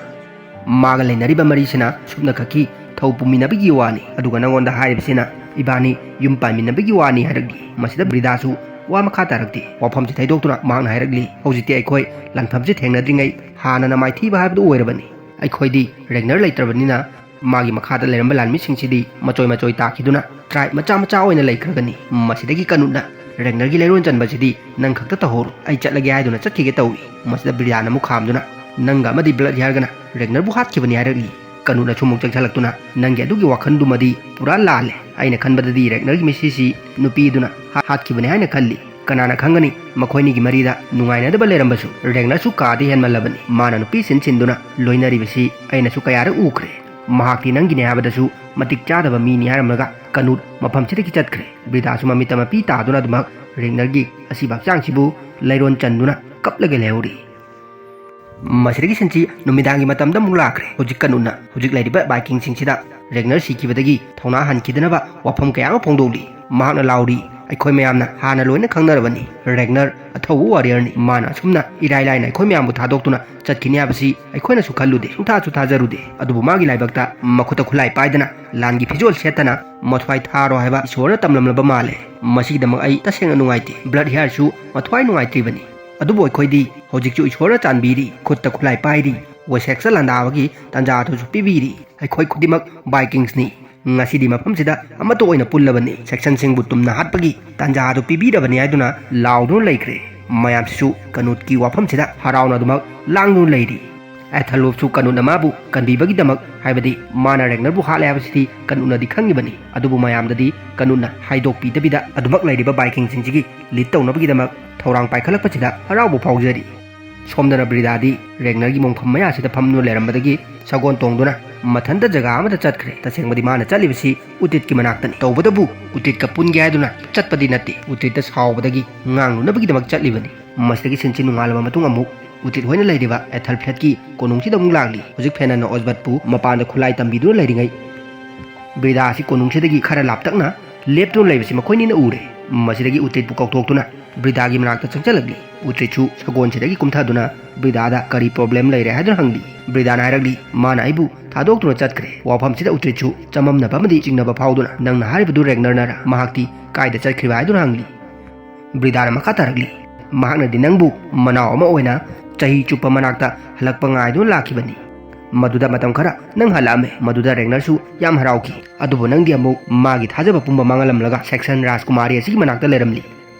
ꯃꯥꯒ ꯂꯩꯅꯔꯤꯕ ꯃꯔꯤꯁꯤꯅ ꯁꯨꯞꯅꯈꯛꯀꯤ ꯊꯧ ꯄꯨꯃꯤꯟꯅꯕꯒꯤ ꯋꯥꯅꯤ꯫ ꯑꯗꯨꯒ ꯅꯉꯣꯟꯗ ꯍꯥꯏꯔꯤꯕꯁꯤꯅ ꯏꯕꯥꯅꯤ ꯌꯨꯝ ꯄꯥꯟꯃꯤꯟꯅꯕꯒꯤ ꯋꯥꯅꯤ" ꯍꯥꯏꯔꯛꯂꯤ꯫ ꯃꯁꯤꯗ ꯕ꯭ꯔꯤꯗꯥꯁꯨ ꯋꯥ ꯃꯈꯥ ꯇꯥꯔꯛꯇꯦ꯫ ꯋꯥꯐꯝꯁꯤ ꯊꯩꯗꯣꯛꯇꯨꯅ ꯃꯍꯥꯛꯅ ꯍꯥꯏꯔꯛꯂꯤ, "ꯍꯧꯖꯤꯛꯇꯤ ꯑꯩꯈꯣꯏ ꯂꯥꯟꯐꯝꯁꯤ ꯊꯦꯡꯅꯗ꯭ꯔꯤꯉꯩ ꯍꯥꯟꯅꯅ ꯃꯥꯏꯊꯤꯕ ꯍꯥꯏꯕꯗꯨ ꯑꯣꯏꯔꯕꯅꯤ꯫ ꯑꯩꯈꯣꯏꯗꯤ ꯔꯦꯒꯅꯔ ꯂꯩꯇ꯭ꯔꯕꯅꯤꯅ ꯃꯥꯒꯤ ꯃꯈꯥꯗ ꯂꯩꯔꯝꯕ ꯂꯥꯟꯃꯤꯁꯤꯡꯁꯤꯗꯤ ꯃꯆꯣꯏ ꯃꯆꯣꯏ ꯇꯥꯈꯤꯗꯨꯅ ꯇ꯭ꯔꯥꯏꯕ ꯃꯆꯥ ꯃꯆꯥ ꯑꯣꯏꯅ ꯂꯩꯈ꯭ꯔꯒꯅꯤ꯫ ꯃꯁꯤꯗꯒꯤ ꯀꯅꯨꯠꯅ ꯔꯦꯒꯅꯔꯒꯤ ꯂꯩꯔꯣꯟ ꯆꯟꯕꯁꯤꯗꯤ ꯅꯪ ꯈꯛꯇ ꯇꯧꯍꯧꯔꯣ, ꯑꯩ ꯆꯠꯂꯒꯦ" ꯍꯥꯏꯗꯨꯅ ꯆꯠꯈꯤꯒꯦ ꯇꯧꯏ꯫ ꯃꯁꯤꯗ ꯕ꯭ꯔꯤꯗꯥꯅ ꯑꯃꯨꯛ ꯈꯥꯝꯗꯨꯅ, "ꯅꯪꯒ ꯑꯃꯗꯤ ꯕ꯭ꯂꯠ ꯍꯤꯌꯥꯔꯒꯅ ꯔꯦꯒꯅꯔꯕꯨ ꯍꯥꯠꯈꯤꯕꯅꯤ" ꯍꯥꯏꯔꯛꯂꯤ꯫ ꯀꯅꯨꯠꯅꯁꯨ ꯑꯃꯨꯛ ꯆꯪꯁꯤꯜꯂꯛꯇꯨꯅ, "ꯅꯪꯒꯤ ꯑꯗꯨꯒꯤ ꯋꯥꯈꯜꯗꯨꯃꯗꯤ ꯄꯨꯔꯥ ꯂꯥꯜꯂꯦ꯫ ꯑꯩꯅ ꯈꯟꯕꯗꯗꯤ ꯔꯦꯒꯅꯔꯒꯤ ꯃꯤꯁꯤꯁꯤ ꯅꯨꯄꯤꯗꯨꯅ ꯍꯥ-, ꯍꯥꯠꯈꯤꯕꯅꯤ ꯍꯥꯏꯅ ꯈꯜꯂꯤ꯫ ꯀꯅꯥꯅ ꯈꯪꯒꯅꯤ, ꯃꯈꯣꯏꯅꯤꯒꯤ ꯃꯔꯤꯗ ꯅꯨꯡꯉꯥꯏꯅꯗꯕ ꯂꯩꯔꯝꯕꯁꯨ꯫ ꯔꯦꯒꯅꯔꯁꯨ ꯀꯥꯗꯤ ꯍꯦꯟꯃꯜꯂꯕꯅꯤ꯫ ꯃꯥꯅ ꯅꯨꯄꯤ ꯁꯤꯟ ꯁꯤꯟꯗꯨꯅ ꯂꯣꯏꯅꯔꯤꯕꯁꯤ ꯑꯩꯅꯁꯨ ꯀꯌꯥꯔꯛ ꯎꯈ꯭ꯔꯦ꯫ ꯃꯍꯥꯛꯇꯤ ꯅꯪꯒꯤꯅꯦ ꯍꯥꯏꯕꯗꯁꯨ ꯃꯇꯤꯛ ꯆꯥꯗꯕ ꯃꯤꯅꯤ" ꯍꯥꯏꯔꯝꯂꯒ ꯀꯅꯨꯠ ꯃꯐꯝꯁꯤꯗꯒꯤ ꯆꯠꯈ꯭ꯔꯦ꯫ ꯕ꯭ꯔꯤꯗꯥꯁꯨ ꯃꯃꯤꯠꯇ ꯃꯄꯤ ꯇꯥꯗꯨꯅ ꯑꯗꯨꯃꯛ ꯔꯦꯒꯅꯔꯒꯤ ꯑꯁꯤꯕ ꯍꯛꯆꯥꯡꯁꯤꯕꯨ ꯂꯩꯔꯣꯟ ꯆꯟꯗꯨꯅ ꯀꯞꯂꯒ ꯂꯩꯍꯧꯔꯤ꯫ ꯃꯁꯤꯗꯒꯤ ꯁꯤꯟꯁꯤ ꯅꯨꯃꯤꯗꯥꯡꯒꯤ ꯃꯇꯝꯗ ꯑꯃꯨꯛ ꯂꯥꯛꯈ꯭ꯔꯦ꯫ ꯍꯧꯖꯤꯛ ꯀꯅꯨꯠꯅ ꯍꯧꯖꯤꯛ ꯂꯩꯔꯤꯕ ꯕꯥꯏꯀꯤꯡꯁꯤꯡꯁꯤꯗ ꯔꯦꯒꯅꯔ ꯁꯤꯈꯤꯕꯗꯒꯤ ꯊꯧꯅꯥ ꯍꯟꯈꯤꯗꯅꯕ ꯋꯥꯐꯝ ꯀꯌꯥ ꯑꯃ ꯐꯣꯡꯗꯣꯛꯂꯤ꯫ ꯃꯍꯥꯛꯅ ꯂꯥꯎꯔꯤ, "ꯑꯩꯈꯣꯏ ꯃꯌꯥꯝꯅ ꯍꯥꯟꯅ ꯂꯣꯏꯅ ꯈꯪꯅꯔꯕꯅꯤ, ꯔꯦꯒꯅꯔ ꯑꯊꯧꯕ ꯋꯥꯔꯤꯌꯔꯅꯤ꯫ ꯃꯥꯅ ꯑꯁꯨꯝꯅ ꯏꯔꯥꯏ ꯂꯥꯏꯅ ꯑꯩꯈꯣꯏ ꯃꯌꯥꯝꯕꯨ ꯊꯥꯗꯣꯛꯇꯨꯅ ꯆꯠꯈꯤꯅꯤ ꯍꯥꯏꯕꯁꯤ ꯑꯩꯈꯣꯏꯅꯁꯨ ꯈꯜꯂꯨꯗꯦ, ꯁꯨꯡꯊꯥꯁꯨ ꯊꯥꯖꯔꯨꯗꯦ꯫ ꯑꯗꯨꯕꯨ ꯃꯥꯒꯤ ꯂꯥꯏꯕꯛꯇ ꯃꯈꯨꯠꯇ ꯈꯨꯠꯂꯥꯏ ꯄꯥꯏꯗꯅ, ꯂꯥꯟꯒꯤ ꯐꯤꯖꯣꯜ ꯁꯦꯠꯇꯅ ꯃꯊ꯭ꯋꯥꯏ ꯊꯥꯔꯣ ꯍꯥꯏꯕ ꯏꯁꯣꯔꯅ ꯇꯝꯂꯝꯂꯕ ꯃꯥꯜꯂꯦ꯫ ꯃꯁꯤꯒꯤꯗꯃꯛ ꯑꯩ ꯇꯁꯦꯡꯅ ꯅꯨꯡꯉꯥꯏꯇꯦ꯫ ꯕ꯭ꯂꯠ ꯍꯤꯌꯔꯁꯨ ꯃꯊ꯭ꯋꯥꯏ ꯅꯨꯡꯉꯥꯏꯇ꯭ꯔꯤꯕꯅꯤ꯫ ꯑꯗꯨꯕꯨ ꯑꯩꯈꯣꯏꯗꯤ ꯍꯧꯖꯤꯛꯁꯨ ꯏꯁꯣꯔꯅ ꯆꯥꯟꯕꯤꯔꯤ, ꯈꯨꯠꯇ ꯈꯨꯠꯂꯥꯏ ꯄꯥꯏꯔꯤ, ꯋꯦꯁꯦꯛꯁꯇ ꯂꯥꯟꯗꯥꯕꯒꯤ ꯇꯥꯟꯖꯥ ꯑꯗꯨꯁꯨ ꯄꯤꯕꯤꯔꯤ꯫ ꯑꯩꯈꯣꯏ ꯈꯨꯗꯤꯡꯃꯛ ꯕꯥꯏꯀꯤꯡꯁꯅꯤ꯫ ꯉꯁꯤꯗꯤ ꯃꯐꯝꯁꯤꯗ ꯑꯃꯠꯇ ꯑꯣꯏꯅ ꯄꯨꯜꯂꯕꯅꯤ꯫ ꯁꯦꯛꯁꯟꯁꯤꯡꯕꯨ ꯇꯨꯝꯅ ꯍꯥꯠꯄꯒꯤ ꯇꯥꯟꯖꯥ ꯑꯗꯨ ꯄꯤꯕꯤꯔꯕꯅꯤ" ꯍꯥꯏꯗꯨꯅ ꯂꯥꯎꯗꯨꯅ ꯂꯩꯈ꯭ꯔꯦ꯫ ꯃꯌꯥꯝꯁꯤꯁꯨ ꯀꯅꯨꯠꯀꯤ ꯋꯥꯐꯝꯁꯤꯗ ꯍꯔꯥꯎꯅ ꯑꯗꯨꯃꯛ ꯂꯥꯡꯗꯨꯅ ꯂꯩꯔꯤ꯫ ꯑꯦꯊꯂꯣꯞꯁꯨ ꯀꯅꯨꯠꯅ ꯃꯥꯕꯨ ꯀꯟꯕꯤꯕꯒꯤꯗꯃꯛ, ꯍꯥꯏꯕꯗꯤ ꯃꯥꯅ ꯔꯦꯒꯅꯔꯕꯨ ꯍꯥꯠꯂꯦ ꯍꯥꯏꯕꯁꯤꯗꯤ ꯀꯅꯨꯠꯅꯗꯤ ꯈꯪꯉꯤꯕꯅꯤ꯫ ꯑꯗꯨꯕꯨ ꯃꯌꯥꯝꯗꯗꯤ ꯀꯅꯨꯠꯅ ꯍꯥꯏꯗꯣꯛꯄꯤꯗꯕꯤꯗ ꯑꯗꯨꯃꯛ ꯂꯩꯔꯤꯕ ꯕꯥꯏꯀꯤꯡꯁꯤꯡꯁꯤꯒꯤ ꯂꯤꯗ ꯇꯧꯅꯕꯒꯤꯗꯃꯛ ꯊꯧꯔꯥꯡ ꯄꯥꯏꯈꯠꯂꯛꯄꯁꯤꯗ ꯍꯔꯥꯎꯕ ꯐꯥꯎꯖꯔꯤ꯫ ꯁꯣꯝꯗꯅ ꯕ꯭ꯔꯤꯗꯥꯗꯤ ꯔꯦꯒꯅꯔꯒꯤ ꯃꯣꯡꯐꯝ ꯃꯌꯥꯁꯤꯗ ꯐꯝꯗꯨꯅ ꯂꯩꯔꯝꯕꯗꯒꯤ ꯁꯒꯣꯜ ꯇꯣꯡꯗꯨꯅ ꯃꯊꯟꯇ ꯖꯒꯥ ꯑꯃꯗ ꯆꯠꯈ꯭ꯔꯦ꯫ ꯇꯁꯦꯡꯕꯗꯤ ꯃꯥꯅ ꯆꯠꯂꯤꯕꯁꯤ ꯎꯇꯤꯠꯀꯤ ꯃꯅꯥꯛꯇꯅꯤ꯫ ꯇꯧꯕꯇꯕꯨ ꯎꯇꯤꯠꯀ ꯄꯨꯟꯒꯦ ꯍꯥꯏꯗꯨꯅ ꯆꯠꯄꯗꯤ ꯅꯠꯇꯦ꯫ ꯎꯇꯤꯠꯇ ꯁꯥꯎꯕꯗꯒꯤ ꯉꯥꯡꯂꯨꯅꯕꯒꯤꯗꯃꯛ ꯆꯠꯂꯤꯕꯅꯤ꯫ ꯃꯁꯤꯗꯒꯤ ꯁꯤꯟꯁꯤ ꯅꯣꯡꯉꯥꯜꯂꯕ ꯃꯇꯨꯡ ꯑꯃꯨꯛ ꯎꯇꯤꯠ ꯍꯣꯏꯅ ꯂꯩꯔꯤꯕ ꯑꯦꯊꯜ ꯐ꯭ꯂꯦꯠꯀꯤ ꯀꯣꯅꯨꯡꯁꯤꯗ ꯑꯃꯨꯛ ꯂꯥꯛꯂꯤ꯫ ꯍꯧꯖꯤꯛ ꯐꯦꯅꯟꯅ ꯑꯣꯖꯕꯠꯄꯨ ꯃꯄꯥꯟꯗ ꯈꯨꯠꯂꯥꯏ ꯇꯝꯕꯤꯗꯨꯅ ꯂꯩꯔꯤꯉꯩ, ꯕ꯭ꯔꯤꯗꯥ ꯑꯁꯤ ꯀꯣꯅꯨꯡꯁꯤꯗꯒꯤ ꯈꯔ ꯂꯥꯞꯇꯛꯅ ꯂꯦꯞꯇꯨꯅ ꯂꯩꯕꯁꯤ ꯃꯈꯣꯏꯅꯤꯅ ꯎꯔꯦ꯫ ꯃꯁꯤꯗꯒꯤ ꯎꯇꯤꯠꯄꯨ ꯀꯧꯊꯣꯛꯇꯨꯅ ꯕ꯭ꯔꯤꯗꯥꯒꯤ ꯃꯅꯥꯛꯇ ꯆꯪꯁꯤꯜꯂꯛꯂꯤ꯫ ꯎꯇ꯭ꯔꯤꯠꯁꯨ ꯁꯒꯣꯜꯁꯤꯗꯒꯤ ꯀꯨꯝꯊꯗꯨꯅ ꯕ꯭ꯔꯤꯗꯥꯗ ꯀꯔꯤ ꯄ꯭ꯔꯣꯕ꯭ꯂꯦꯝ ꯂꯩꯔꯦ ꯍꯥꯏꯗꯨꯅ ꯍꯪꯂꯤ꯫ ꯕ꯭ꯔꯤꯗꯥꯅ ꯍꯥꯏꯔꯛꯂꯤ, "ꯃꯥꯅ ꯑꯩꯕꯨ ꯊꯥꯗꯣꯛꯇꯨꯅ ꯆꯠꯈ꯭ꯔꯦ꯫" ꯋꯥꯐꯝꯁꯤꯗ ꯎꯇ꯭ꯔꯤꯠꯁꯨ ꯆꯃꯝꯅꯕ ꯑꯃꯗꯤ ꯆꯤꯡꯅꯕ ꯐꯥꯎꯗꯨꯅ, "ꯅꯪꯅ ꯍꯥꯏꯔꯤꯕꯗꯨ ꯔꯦꯒꯅꯔꯅꯔꯥ? ꯃꯍꯥꯛꯇꯤ ꯀꯥꯏꯗ ꯆꯠꯈ꯭ꯔꯤꯕ?" ꯍꯥꯏꯗꯨꯅ ꯍꯪꯂꯤ꯫ ꯕ꯭ꯔꯤꯗꯥꯅ ꯃꯈꯥ ꯇꯥꯔꯛꯂꯤ, "ꯃꯍꯥꯛꯅꯗꯤ ꯅꯪꯕꯨ ꯃꯅꯥꯎ ꯑꯃ ꯑꯣꯏꯅ ꯆꯍꯤ ꯆꯨꯞꯄ ꯃꯅꯥꯛꯇ ꯍꯜꯂꯛꯄ ꯉꯥꯏꯗꯨꯅ ꯂꯥꯛꯈꯤꯕꯅꯤ꯫ ꯃꯗꯨꯗ ꯃꯇꯝ ꯈꯔ ꯅꯪ ꯍꯜꯂꯛꯑꯝꯃꯦ꯫ ꯃꯗꯨꯗ ꯔꯦꯒꯅꯔꯁꯨ ꯌꯥꯝ ꯍꯔꯥꯎꯈꯤ꯫ ꯑꯗꯨꯕꯨ ꯅꯪꯗꯤ ꯑꯃꯨꯛ ꯃꯥꯒꯤ ꯊꯥꯖꯕ ꯄꯨꯝꯕ ꯃꯥꯡꯍꯜꯂꯝꯂꯒ ꯁꯦꯛꯁꯟ ꯔꯥꯖꯀꯨꯃꯥꯔꯤ ꯑꯁꯤꯒꯤ ꯃꯅꯥꯛꯇ ꯂꯩꯔꯝꯂꯤ꯫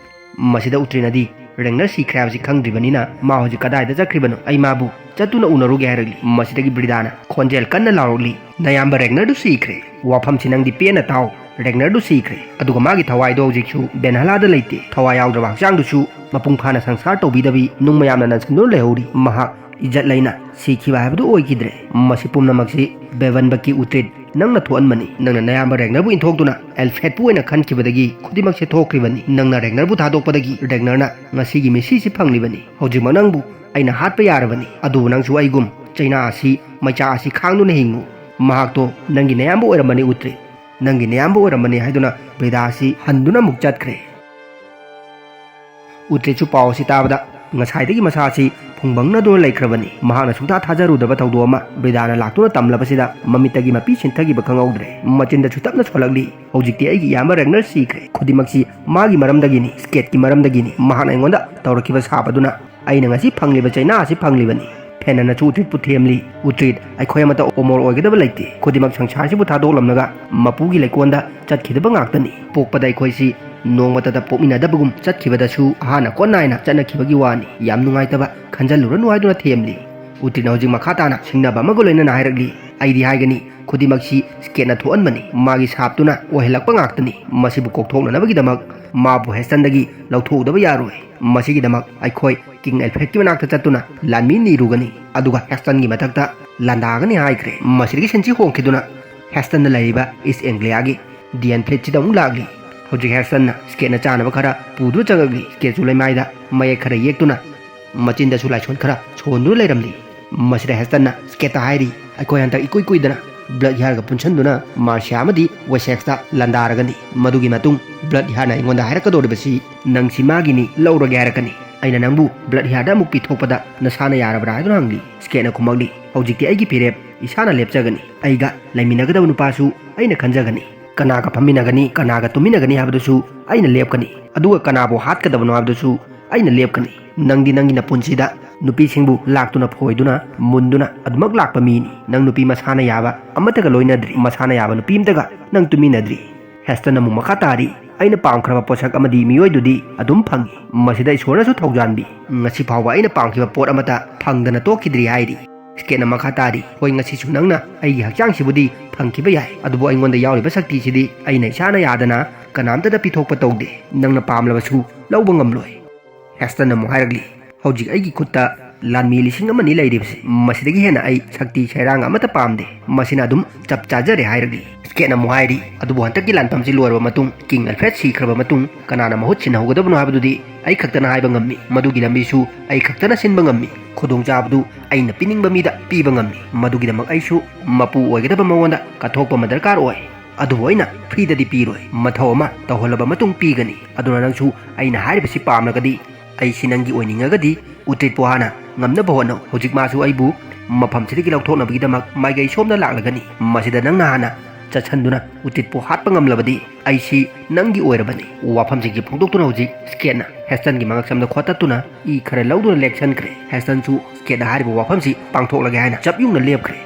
ꯃꯁꯤꯗ ꯎꯇ꯭ꯔꯤꯅꯗꯤ ꯔꯦꯒꯅꯔ ꯁꯤꯈ꯭ꯔꯦ ꯍꯥꯏꯕꯁꯤ ꯈꯪꯗ꯭ꯔꯤꯕꯅꯤꯅ ꯃꯥ ꯍꯧꯖꯤꯛ ꯀꯗꯥꯏꯗ ꯆꯠꯈ꯭ꯔꯤꯕꯅꯣ? ꯑꯩ ꯃꯥꯕꯨ ꯆꯠꯇꯨꯅ ꯎꯅꯔꯨꯒꯦ" ꯍꯥꯏꯔꯛꯂꯤ꯫ ꯃꯁꯤꯗꯒꯤ ꯕ꯭ꯔꯤꯗꯥꯅ ꯈꯣꯟꯖꯦꯜ ꯀꯟꯅ ꯂꯥꯎꯔꯛꯂꯤ, "ꯅꯌꯥꯝꯕ ꯔꯦꯒꯅꯔꯗꯨ ꯁꯤꯈ꯭ꯔꯦ꯫ ꯋꯥꯐꯝꯁꯤ ꯅꯪꯗꯤ ꯄꯦꯟꯅ ꯇꯥꯎ꯫ ꯔꯦꯒꯅꯔꯗꯨ ꯁꯤꯈ꯭ꯔꯦ꯫ ꯑꯗꯨꯒ ꯃꯥꯒꯤ ꯊꯋꯥꯏꯗꯣ ꯍꯧꯖꯤꯛꯁꯨ ꯕꯦꯟꯍꯂꯥꯗ ꯂꯩꯇꯦ꯫ ꯊꯋꯥꯏ ꯌꯥꯎꯗ꯭ꯔꯕ ꯍꯛꯆꯥꯡꯗꯨꯁꯨ ꯃꯄꯨꯡ ꯐꯥꯅ ꯁꯪꯁꯀꯥꯔ ꯇꯧꯕꯤꯗꯕꯤ ꯅꯨꯡ ꯃꯌꯥꯝꯅ ꯅꯟꯁꯤꯟꯗꯨꯅ ꯂꯩꯍꯧꯔꯤ꯫ ꯃꯍꯥꯛ ꯏꯖꯠ ꯂꯩꯅ ꯁꯤꯈꯤꯕ ꯍꯥꯏꯕꯗꯨ ꯑꯣꯏꯈꯤꯗ꯭ꯔꯦ꯫ ꯃꯁꯤ ꯄꯨꯝꯅꯃꯛꯁꯤ ꯕꯦꯕꯟꯕꯀꯤ ꯎꯇ꯭ꯔꯤꯠ, ꯅꯪꯅ ꯊꯣꯛꯍꯟꯕꯅꯤ꯫ ꯅꯪꯅ ꯅꯌꯥꯝꯕ ꯔꯦꯒꯅꯔꯕꯨ ꯏꯟꯊꯣꯛꯇꯨꯅ ꯑꯦꯜꯐ꯭ꯔꯦꯗꯄꯨ ꯑꯣꯏꯅ ꯈꯟꯈꯤꯕꯗꯒꯤ ꯈꯨꯗꯤꯡꯃꯛꯁꯦ ꯊꯣꯛꯈ꯭ꯔꯤꯕꯅꯤ꯫ ꯅꯪꯅ ꯔꯦꯒꯅꯔꯕꯨ ꯊꯥꯗꯣꯛꯄꯗꯒꯤ ꯔꯦꯒꯅꯔꯅ ꯉꯁꯤꯒꯤ ꯃꯤꯁꯤꯁꯤ ꯐꯪꯂꯤꯕꯅꯤ꯫ ꯍꯧꯖꯤꯛꯃꯛ ꯅꯪꯕꯨ ꯑꯩꯅ ꯍꯥꯠꯄ ꯌꯥꯔꯕꯅꯤ꯫ ꯑꯗꯨꯕꯨ ꯅꯪꯁꯨ ꯑꯩꯒꯨꯝ ꯆꯩꯅꯥ ꯑꯁꯤ, ꯃꯩꯆꯥꯛ ꯑꯁꯤ ꯈꯥꯡꯗꯨꯅ ꯍꯤꯡꯉꯨ꯫ ꯃꯍꯥꯛꯇꯣ ꯅꯪꯒꯤ ꯅꯌꯥꯝꯕ ꯑꯣꯏꯔꯝꯃꯅꯤ ꯎꯇ꯭ꯔꯤꯠ꯫ ꯅꯪꯒꯤ ꯅꯌꯥꯝꯕ ꯑꯣꯏꯔꯝꯃꯅꯤ ꯍꯥꯏꯗꯨꯅ ꯕ꯭ꯔꯤꯗꯥ ꯑꯁꯤ ꯍꯟꯗꯨꯅ ꯑꯃꯨꯛ ꯆꯠꯈ꯭ꯔꯦ꯫ ꯎꯇ꯭ꯔꯤꯠꯁꯨ ꯄꯥꯎ ꯑꯁꯤ ꯇꯥꯕꯗ ꯉꯁꯥꯏꯗꯒꯤ ꯃꯁꯥ ꯑꯁꯤ ꯐꯨꯡꯕꯪꯅꯗꯨꯅ ꯂꯩꯈ꯭ꯔꯕꯅꯤ꯫ ꯃꯍꯥꯛꯅ ꯁꯨꯡꯊꯥ ꯊꯥꯖꯔꯨꯗꯕ ꯊꯧꯗꯣꯛ ꯑꯃ ꯕ꯭ꯔꯤꯗꯥꯅ ꯂꯥꯛꯇꯨꯅ ꯇꯝꯂꯕꯁꯤꯗ ꯃꯃꯤꯠꯇꯒꯤ ꯃꯄꯤ ꯁꯤꯟꯊꯈꯤꯕ ꯈꯪꯍꯧꯗ꯭ꯔꯦ꯫ ꯃꯆꯤꯟꯗꯁꯨ ꯇꯞꯅ ꯁꯣꯜꯂꯛꯂꯤ, "ꯍꯧꯖꯤꯛꯇꯤ ꯑꯩꯒꯤ ꯏꯌꯥꯝꯕ ꯔꯦꯒꯅꯔ ꯁꯤꯈ꯭ꯔꯦ꯫ ꯈꯨꯗꯤꯡꯃꯛꯁꯤ ꯃꯥꯒꯤ ꯃꯔꯝꯗꯒꯤꯅꯤ, ꯁ꯭ꯀꯦꯠꯀꯤ ꯃꯔꯝꯗꯒꯤꯅꯤ꯫ ꯃꯍꯥꯛꯅ ꯑꯩꯉꯣꯟꯗ ꯇꯧꯔꯛꯈꯤꯕ ꯁꯥꯞ ꯑꯗꯨꯅ ꯑꯩꯅ ꯉꯁꯤ ꯐꯪꯂꯤꯕ ꯆꯩꯅꯥ ꯑꯁꯤ ꯐꯪꯂꯤꯕꯅꯤ꯫" ꯐꯦꯅꯟꯅꯁꯨ ꯎꯇ꯭ꯔꯤꯠꯄꯨ ꯊꯦꯝꯂꯤ, "ꯎꯇ꯭ꯔꯤꯠ, ꯑꯩꯈꯣꯏ ꯑꯃꯠꯇ ꯑꯣꯃꯣꯔ ꯑꯣꯏꯒꯗꯕ ꯂꯩꯇꯦ꯫ ꯈꯨꯗꯤꯡꯃꯛ ꯁꯪꯁꯥꯔꯁꯤꯕꯨ ꯊꯥꯗꯣꯛꯂꯝꯂꯒ ꯃꯄꯨꯒꯤ ꯂꯩꯀꯣꯜꯗ ꯆꯠꯈꯤꯗꯕ ꯉꯥꯛꯇꯅꯤ꯫ ꯄꯣꯛꯄꯗ ꯑꯩꯈꯣꯏꯁꯤ ꯅꯣꯡꯃꯇꯗ ꯄꯣꯛꯃꯤꯟꯅꯗꯕꯒꯨꯝ ꯆꯠꯈꯤꯕꯗꯁꯨ ꯑꯍꯥꯟꯅ ꯀꯣꯟ ꯅꯥꯏꯅ ꯆꯠꯅꯈꯤꯕꯒꯤ ꯋꯥꯅꯤ꯫ ꯌꯥꯝ ꯅꯨꯡꯉꯥꯏꯇꯕ ꯈꯟꯖꯜꯂꯨꯔꯅꯨ" ꯍꯥꯏꯗꯨꯅ ꯊꯦꯝꯂꯤ꯫ ꯎꯇ꯭ꯔꯤꯠꯅ ꯍꯧꯖꯤꯛ ꯃꯈꯥ ꯇꯥꯅ ꯁꯤꯡꯅꯕ ꯑꯃꯒ ꯂꯣꯏꯅꯅ ꯍꯥꯏꯔꯛꯂꯤ, "ꯑꯩꯗꯤ ꯍꯥꯏꯒꯅꯤ, ꯈꯨꯗꯤꯡꯃꯛꯁꯤ ꯁ꯭ꯀꯦꯠꯅ ꯊꯣꯛꯍꯟꯕꯅꯤ꯫ ꯃꯥꯒꯤ ꯁꯥꯞꯇꯨꯅ ꯑꯣꯏꯍꯜꯂꯛꯄ ꯉꯥꯛꯇꯅꯤ꯫ ꯃꯁꯤꯕꯨ ꯀꯣꯛꯊꯣꯛꯅꯅꯕꯒꯤꯗꯃꯛ ꯃꯥꯕꯨ ꯍꯦꯁꯇꯟꯗꯒꯤ ꯂꯧꯊꯣꯛꯎꯗꯕ ꯌꯥꯔꯣꯏ꯫ ꯃꯁꯤꯒꯤꯗꯃꯛ ꯑꯩꯈꯣꯏ ꯀꯤꯡ ꯑꯦꯜꯐ꯭ꯔꯦꯗꯀꯤ ꯃꯅꯥꯛꯇ ꯆꯠꯇꯨꯅ ꯂꯥꯟꯃꯤ ꯅꯤꯔꯨꯒꯅꯤ, ꯑꯗꯨꯒ ꯍꯦꯁꯇꯟꯒꯤ ꯃꯊꯛꯇ ꯂꯥꯟꯗꯥꯒꯅꯤ" ꯍꯥꯏꯈ꯭ꯔꯦ꯫ ꯃꯁꯤꯗꯒꯤ ꯁꯤꯟꯁꯤ ꯍꯣꯡꯈꯤꯗꯨꯅ ꯍꯦꯁꯇꯟꯗ ꯂꯩꯔꯤꯕ ꯏꯁ ꯑꯦꯡꯒ꯭ꯂꯤꯌꯥꯒꯤ ꯗꯤꯌꯟ ꯐ꯭ꯂꯤꯠꯁꯤꯗ ꯑꯃꯨꯛ ꯂꯥꯛꯂꯤ꯫ ꯍꯧꯖꯤꯛ ꯍꯦꯁꯇꯟꯅ ꯁ꯭ꯀꯦꯠꯅ ꯆꯥꯅꯕ ꯈꯔ ꯄꯨꯗꯨꯅ ꯆꯪꯉꯛꯂꯤ꯫ ꯁ꯭ꯀꯦꯠꯁꯨ ꯂꯩꯃꯥꯏꯗ ꯃꯌꯦꯛ ꯈꯔ ꯌꯦꯛꯇꯨꯅ ꯃꯆꯤꯟꯗꯁꯨ ꯂꯥꯏꯁꯣꯟ ꯈꯔ ꯁꯣꯟꯗꯨꯅ ꯂꯩꯔꯝꯂꯤ꯫ ꯃꯁꯤꯗ ꯍꯦꯁꯇꯟꯅ ꯁ꯭ꯀꯦꯠꯇ ꯍꯥꯏꯔꯤ, "ꯑꯩꯈꯣꯏ ꯍꯟꯗꯛ ꯏꯀꯨꯏ ꯀꯨꯏꯗꯅ ꯕ꯭ꯂꯠ ꯍꯤꯌꯥꯔꯒ ꯄꯨꯟꯁꯟꯗꯨꯅ ꯃꯥꯔꯁꯤꯌꯥ ꯑꯃꯗꯤ ꯋꯦꯁꯦꯛꯁꯇ ꯂꯥꯟꯗꯥꯔꯒꯅꯤ꯫ ꯃꯗꯨꯒꯤ ꯃꯇꯨꯡ ꯕ꯭ꯂꯠ ꯍꯤꯌꯥꯔꯅ ꯑꯩꯉꯣꯟꯗ ꯍꯥꯏꯔꯛꯀꯗꯧꯔꯤꯕꯁꯤ ꯅꯪꯁꯤ ꯃꯥꯒꯤꯅꯤ, ꯂꯧꯔꯒꯦ ꯍꯥꯏꯔꯛꯀꯅꯤ꯫ ꯑꯩꯅ ꯅꯪꯕꯨ ꯕ꯭ꯂꯠ ꯍꯤꯌꯥꯔꯗ ꯑꯃꯨꯛ ꯄꯤꯊꯣꯛꯄꯗ ꯅꯁꯥꯅ ꯌꯥꯔꯕ꯭ꯔꯥ?" ꯍꯥꯏꯗꯨꯅ ꯍꯪꯂꯤ꯫ ꯁ꯭ꯀꯦꯠꯅ ꯈꯨꯝꯃꯛꯂꯤ, "ꯍꯧꯖꯤꯛꯇꯤ ꯑꯩꯒꯤ ꯐꯤꯔꯦꯞ ꯏꯁꯥꯅ ꯂꯦꯞꯆꯒꯅꯤ꯫ ꯑꯩꯒ ꯂꯩꯃꯤꯟꯅꯒꯗꯕ ꯅꯨꯄꯥꯁꯨ ꯑꯩꯅ ꯈꯟꯖꯒꯅꯤ꯫ ꯀꯅꯥꯒ ꯐꯝꯃꯤꯟꯅꯒꯅꯤ, ꯀꯅꯥꯒ ꯇꯨꯝꯃꯤꯟꯅꯒꯅꯤ ꯍꯥꯏꯕꯗꯨꯁꯨ ꯑꯩꯅ ꯂꯦꯞꯀꯅꯤ꯫ ꯑꯗꯨꯒ ꯀꯅꯥꯕꯨ ꯍꯥꯠꯀꯗꯕꯅꯣ ꯍꯥꯏꯕꯗꯨꯁꯨ ꯑꯩꯅ ꯂꯦꯞꯀꯅꯤ꯫ ꯅꯪꯗꯤ ꯅꯪꯒꯤ ꯅꯄꯨꯟꯁꯤꯗ ꯅꯨꯄꯤꯁꯤꯡꯕꯨ ꯂꯥꯛꯇꯨꯅ ꯐꯣꯏꯗꯨꯅ, ꯃꯨꯟꯗꯨꯅ ꯑꯗꯨꯃꯛ ꯂꯥꯛꯄ ꯃꯤꯅꯤ꯫ ꯅꯪ ꯅꯨꯄꯤ ꯃꯁꯥꯅ ꯌꯥꯕ ꯑꯃꯠꯇꯒ ꯂꯣꯏꯅꯗ꯭ꯔꯤ, ꯃꯁꯥꯅ ꯌꯥꯕ ꯅꯨꯄꯤ ꯑꯃꯠꯇꯒ ꯅꯪ ꯇꯨꯃꯤꯟꯅꯗ꯭ꯔꯤ꯫" ꯍꯦꯁꯇꯟ ꯑꯃꯨꯛ ꯃꯈꯥ ꯇꯥꯔꯤ, "ꯑꯩꯅ ꯄꯥꯝꯈ꯭ꯔꯕ ꯄꯣꯠꯁꯛ ꯑꯃꯗꯤ ꯃꯤꯑꯣꯏꯗꯨꯗꯤ ꯑꯗꯨꯝ ꯐꯪꯏ꯫ ꯃꯁꯤꯗ ꯏꯁꯣꯔꯅꯁꯨ ꯊꯧꯖꯥꯟꯕꯤ꯫ ꯉꯁꯤ ꯐꯥꯎꯕ ꯑꯩꯅ ꯄꯥꯝꯈꯤꯕ ꯄꯣꯠ ꯑꯃꯠꯇ ꯐꯪꯗꯅ ꯇꯣꯛꯈꯤꯗ꯭ꯔꯤ" ꯍꯥꯏꯔꯤ꯫ ꯁ꯭ꯀꯦꯠꯅ ꯃꯈꯥ ꯇꯥꯔꯤ, "ꯍꯣꯏ, ꯉꯁꯤꯁꯨ ꯅꯪꯅ ꯑꯩꯒꯤ ꯍꯛꯆꯥꯡꯁꯤꯕꯨꯗꯤ ꯐꯪꯈꯤꯕ ꯌꯥꯏ, ꯑꯗꯨꯕꯨ ꯑꯩꯉꯣꯟꯗ ꯌꯥꯎꯔꯤꯕ ꯁꯛꯇꯤꯁꯤꯗꯤ ꯑꯩꯅ ꯏꯁꯥꯅ ꯌꯥꯗꯅ ꯀꯅꯥꯝꯇꯗ ꯄꯤꯊꯣꯛꯄ ꯇꯧꯗꯦ꯫ ꯅꯪꯅ ꯄꯥꯝꯂꯕꯁꯨ ꯂꯧꯕ ꯉꯝꯂꯣꯏ꯫" ꯍꯦꯁꯇꯟ ꯑꯃꯨꯛ ꯍꯥꯏꯔꯛꯂꯤ, "ꯍꯧꯖꯤꯛ ꯑꯩꯒꯤ ꯈꯨꯠꯇ ꯂꯥꯟꯃꯤ ꯂꯤꯁꯤꯡ ꯑꯃꯅꯤ ꯂꯩꯔꯤꯕꯁꯤ, ꯃꯁꯤꯗꯒꯤ ꯍꯦꯟꯅ ꯑꯩ ꯁꯛꯇꯤ ꯁꯩꯔꯥꯡ ꯑꯃꯠꯇ ꯄꯥꯝꯗꯦ꯫ ꯃꯁꯤꯅ ꯑꯗꯨꯝ ꯆꯞ ꯆꯥꯖꯔꯦ" ꯍꯥꯏꯔꯛꯂꯤ꯫ ꯁ꯭ꯀꯦꯠꯅ ꯑꯃꯨꯛ ꯍꯥꯏꯔꯤ, "ꯑꯗꯨꯕꯨ ꯍꯟꯗꯛꯀꯤ ꯂꯥꯟꯐꯝꯁꯤ ꯂꯣꯏꯔꯕ ꯃꯇꯨꯡ, ꯀꯤꯡ ꯑꯦꯜꯐ꯭ꯔꯦꯗ ꯁꯤꯈ꯭ꯔꯕ ꯃꯇꯨꯡ ꯀꯅꯥꯅ ꯃꯍꯨꯠ ꯁꯤꯟꯍꯧꯒꯗꯕꯅꯣ ꯍꯥꯏꯕꯗꯨꯗꯤ ꯑꯩ ꯈꯛꯇꯅ ꯍꯥꯏꯕ ꯉꯝꯃꯤ꯫ ꯃꯗꯨꯒꯤ ꯂꯝꯕꯤꯁꯨ ꯑꯩ ꯈꯛꯇꯅ ꯁꯤꯟꯕ ꯉꯝꯃꯤ꯫ ꯈꯨꯗꯣꯡꯆꯥꯕꯗꯨ ꯑꯩꯅ ꯄꯤꯅꯤꯡꯕ ꯃꯤꯗ ꯄꯤꯕ ꯉꯝꯃꯤ꯫ ꯃꯗꯨꯒꯤꯗꯃꯛ ꯑꯩꯁꯨ ꯃꯄꯨ ꯑꯣꯏꯒꯗꯕ ꯃꯉꯣꯟꯗ ꯀꯠꯊꯣꯛꯄ ꯑꯃ ꯗꯔꯀꯥꯔ ꯑꯣꯏ꯫ ꯑꯗꯨꯕꯨ ꯑꯩꯅ ꯐ꯭ꯔꯤꯗꯗꯤ ꯄꯤꯔꯣꯏ꯫ ꯃꯊꯧ ꯑꯃ ꯇꯧꯍꯜꯂꯕ ꯃꯇꯨꯡ ꯄꯤꯒꯅꯤ꯫ ꯑꯗꯨꯅ ꯅꯪꯁꯨ ꯑꯩꯅ ꯍꯥꯏꯔꯤꯕꯁꯤ ꯄꯥꯝꯂꯒꯗꯤ, ꯑꯩꯁꯤ ꯅꯪꯒꯤ ꯑꯣꯏꯅꯤꯡꯉꯒꯗꯤ, ꯎꯇ꯭ꯔꯤꯠꯄꯨ ꯍꯥꯟꯅ ꯉꯝꯅꯕ ꯍꯣꯠꯅꯧ꯫ ꯍꯧꯖꯤꯛ ꯃꯥꯁꯨ ꯑꯩꯕꯨ ꯃꯐꯝꯁꯤꯗꯒꯤ ꯂꯧꯊꯣꯛꯅꯕꯒꯤꯗꯃꯛ ꯃꯥꯏꯀꯩ ꯁꯣꯝꯗ ꯂꯥꯛꯂꯒꯅꯤ꯫ ꯃꯁꯤꯗ ꯅꯪꯅ ꯍꯥꯟꯅ ꯆꯠꯁꯟꯗꯨꯅ ꯎꯇ꯭ꯔꯤꯠꯄꯨ ꯍꯥꯠꯄ ꯉꯝꯂꯕꯗꯤ, ꯑꯩꯁꯤ ꯅꯪꯒꯤ ꯑꯣꯏꯔꯕꯅꯤ꯫" ꯋꯥꯐꯝꯁꯤꯡꯁꯤ ꯐꯣꯡꯗꯣꯛꯇꯨꯅ ꯍꯧꯖꯤꯛ ꯁ꯭ꯀꯦꯠꯅ ꯍꯦꯁꯇꯟꯒꯤ ꯃꯉꯛꯁꯝꯗ ꯈꯣꯠꯇꯠꯇꯨꯅ ꯏ ꯈꯔ ꯂꯧꯗꯨꯅ ꯂꯦꯛꯁꯟꯈ꯭ꯔꯦ꯫ ꯍꯦꯁꯇꯟꯁꯨ ꯁ꯭ꯀꯦꯠꯅ ꯍꯥꯏꯔꯤꯕ ꯋꯥꯐꯝꯁꯤ ꯄꯥꯡꯊꯣꯛꯂꯒꯦ ꯍꯥꯏꯅ ꯆꯞ ꯌꯨꯡꯅ ꯂꯦꯞꯈ꯭ꯔꯦ꯫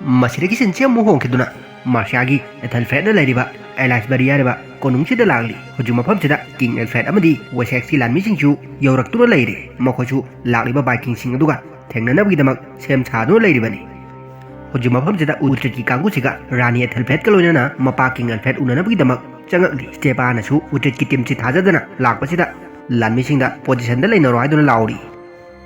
ꯃꯁꯤꯗꯒꯤ ꯁꯤꯟꯁꯤ ꯑꯃꯨꯛ ꯍꯣꯡꯈꯤꯗꯨꯅ ꯃꯥꯔꯁꯤꯌꯥꯒꯤ ꯑꯦꯊꯦꯜꯐ꯭ꯔꯦꯗꯅ ꯂꯩꯔꯤꯕ ꯑꯦꯂꯥꯏꯁꯕꯔꯤ ꯍꯥꯏꯔꯤꯕ ꯀꯣꯅꯨꯡꯁꯤꯗ ꯂꯥꯛꯂꯤ꯫ ꯍꯧꯖꯤꯛ ꯃꯐꯝꯁꯤꯗ ꯀꯤꯡ ꯑꯦꯜꯐ꯭ꯔꯦꯗ ꯑꯃꯗꯤ ꯋꯦꯁꯦꯛꯁꯀꯤ ꯂꯥꯟꯃꯤꯁꯤꯡꯁꯨ ꯌꯧꯔꯛꯇꯨꯅ ꯂꯩꯔꯦ꯫ ꯃꯈꯣꯏꯁꯨ ꯂꯥꯛꯂꯤꯕ ꯚꯥꯏꯀꯤꯡꯁꯤꯡ ꯑꯗꯨꯒ ꯊꯦꯡꯅꯅꯕꯒꯤꯗꯃꯛ ꯁꯦꯝ ꯁꯥꯗꯨꯅ ꯂꯩꯔꯤꯕꯅꯤ꯫ ꯍꯧꯖꯤꯛ ꯃꯐꯝꯁꯤꯗ ꯎꯇ꯭ꯔꯤꯠꯀꯤ ꯀꯥꯡꯕꯨꯁꯤꯒ ꯔꯥꯅꯤ ꯑꯦꯊꯦꯜꯐ꯭ꯔꯦꯗꯀ ꯂꯣꯏꯅꯅ ꯃꯄꯥ ꯀꯤꯡ ꯑꯦꯜꯐ꯭ꯔꯦꯗ ꯎꯅꯅꯕꯒꯤꯗꯃꯛ ꯆꯪꯉꯛꯂꯤ꯫ ꯁ꯭ꯇꯦꯄꯥꯅꯁꯨ ꯎꯇ꯭ꯔꯤꯠꯀꯤ ꯇꯤꯝꯁꯤ ꯊꯥꯖꯗꯅ ꯂꯥꯛꯄꯁꯤꯗ ꯂꯥꯟꯃꯤꯁꯤꯡꯗ ꯄꯣꯖꯤꯁꯟꯗ ꯂꯩꯅꯔꯣ ꯍꯥꯏꯗꯨꯅ ꯂꯥꯎꯔꯤ꯫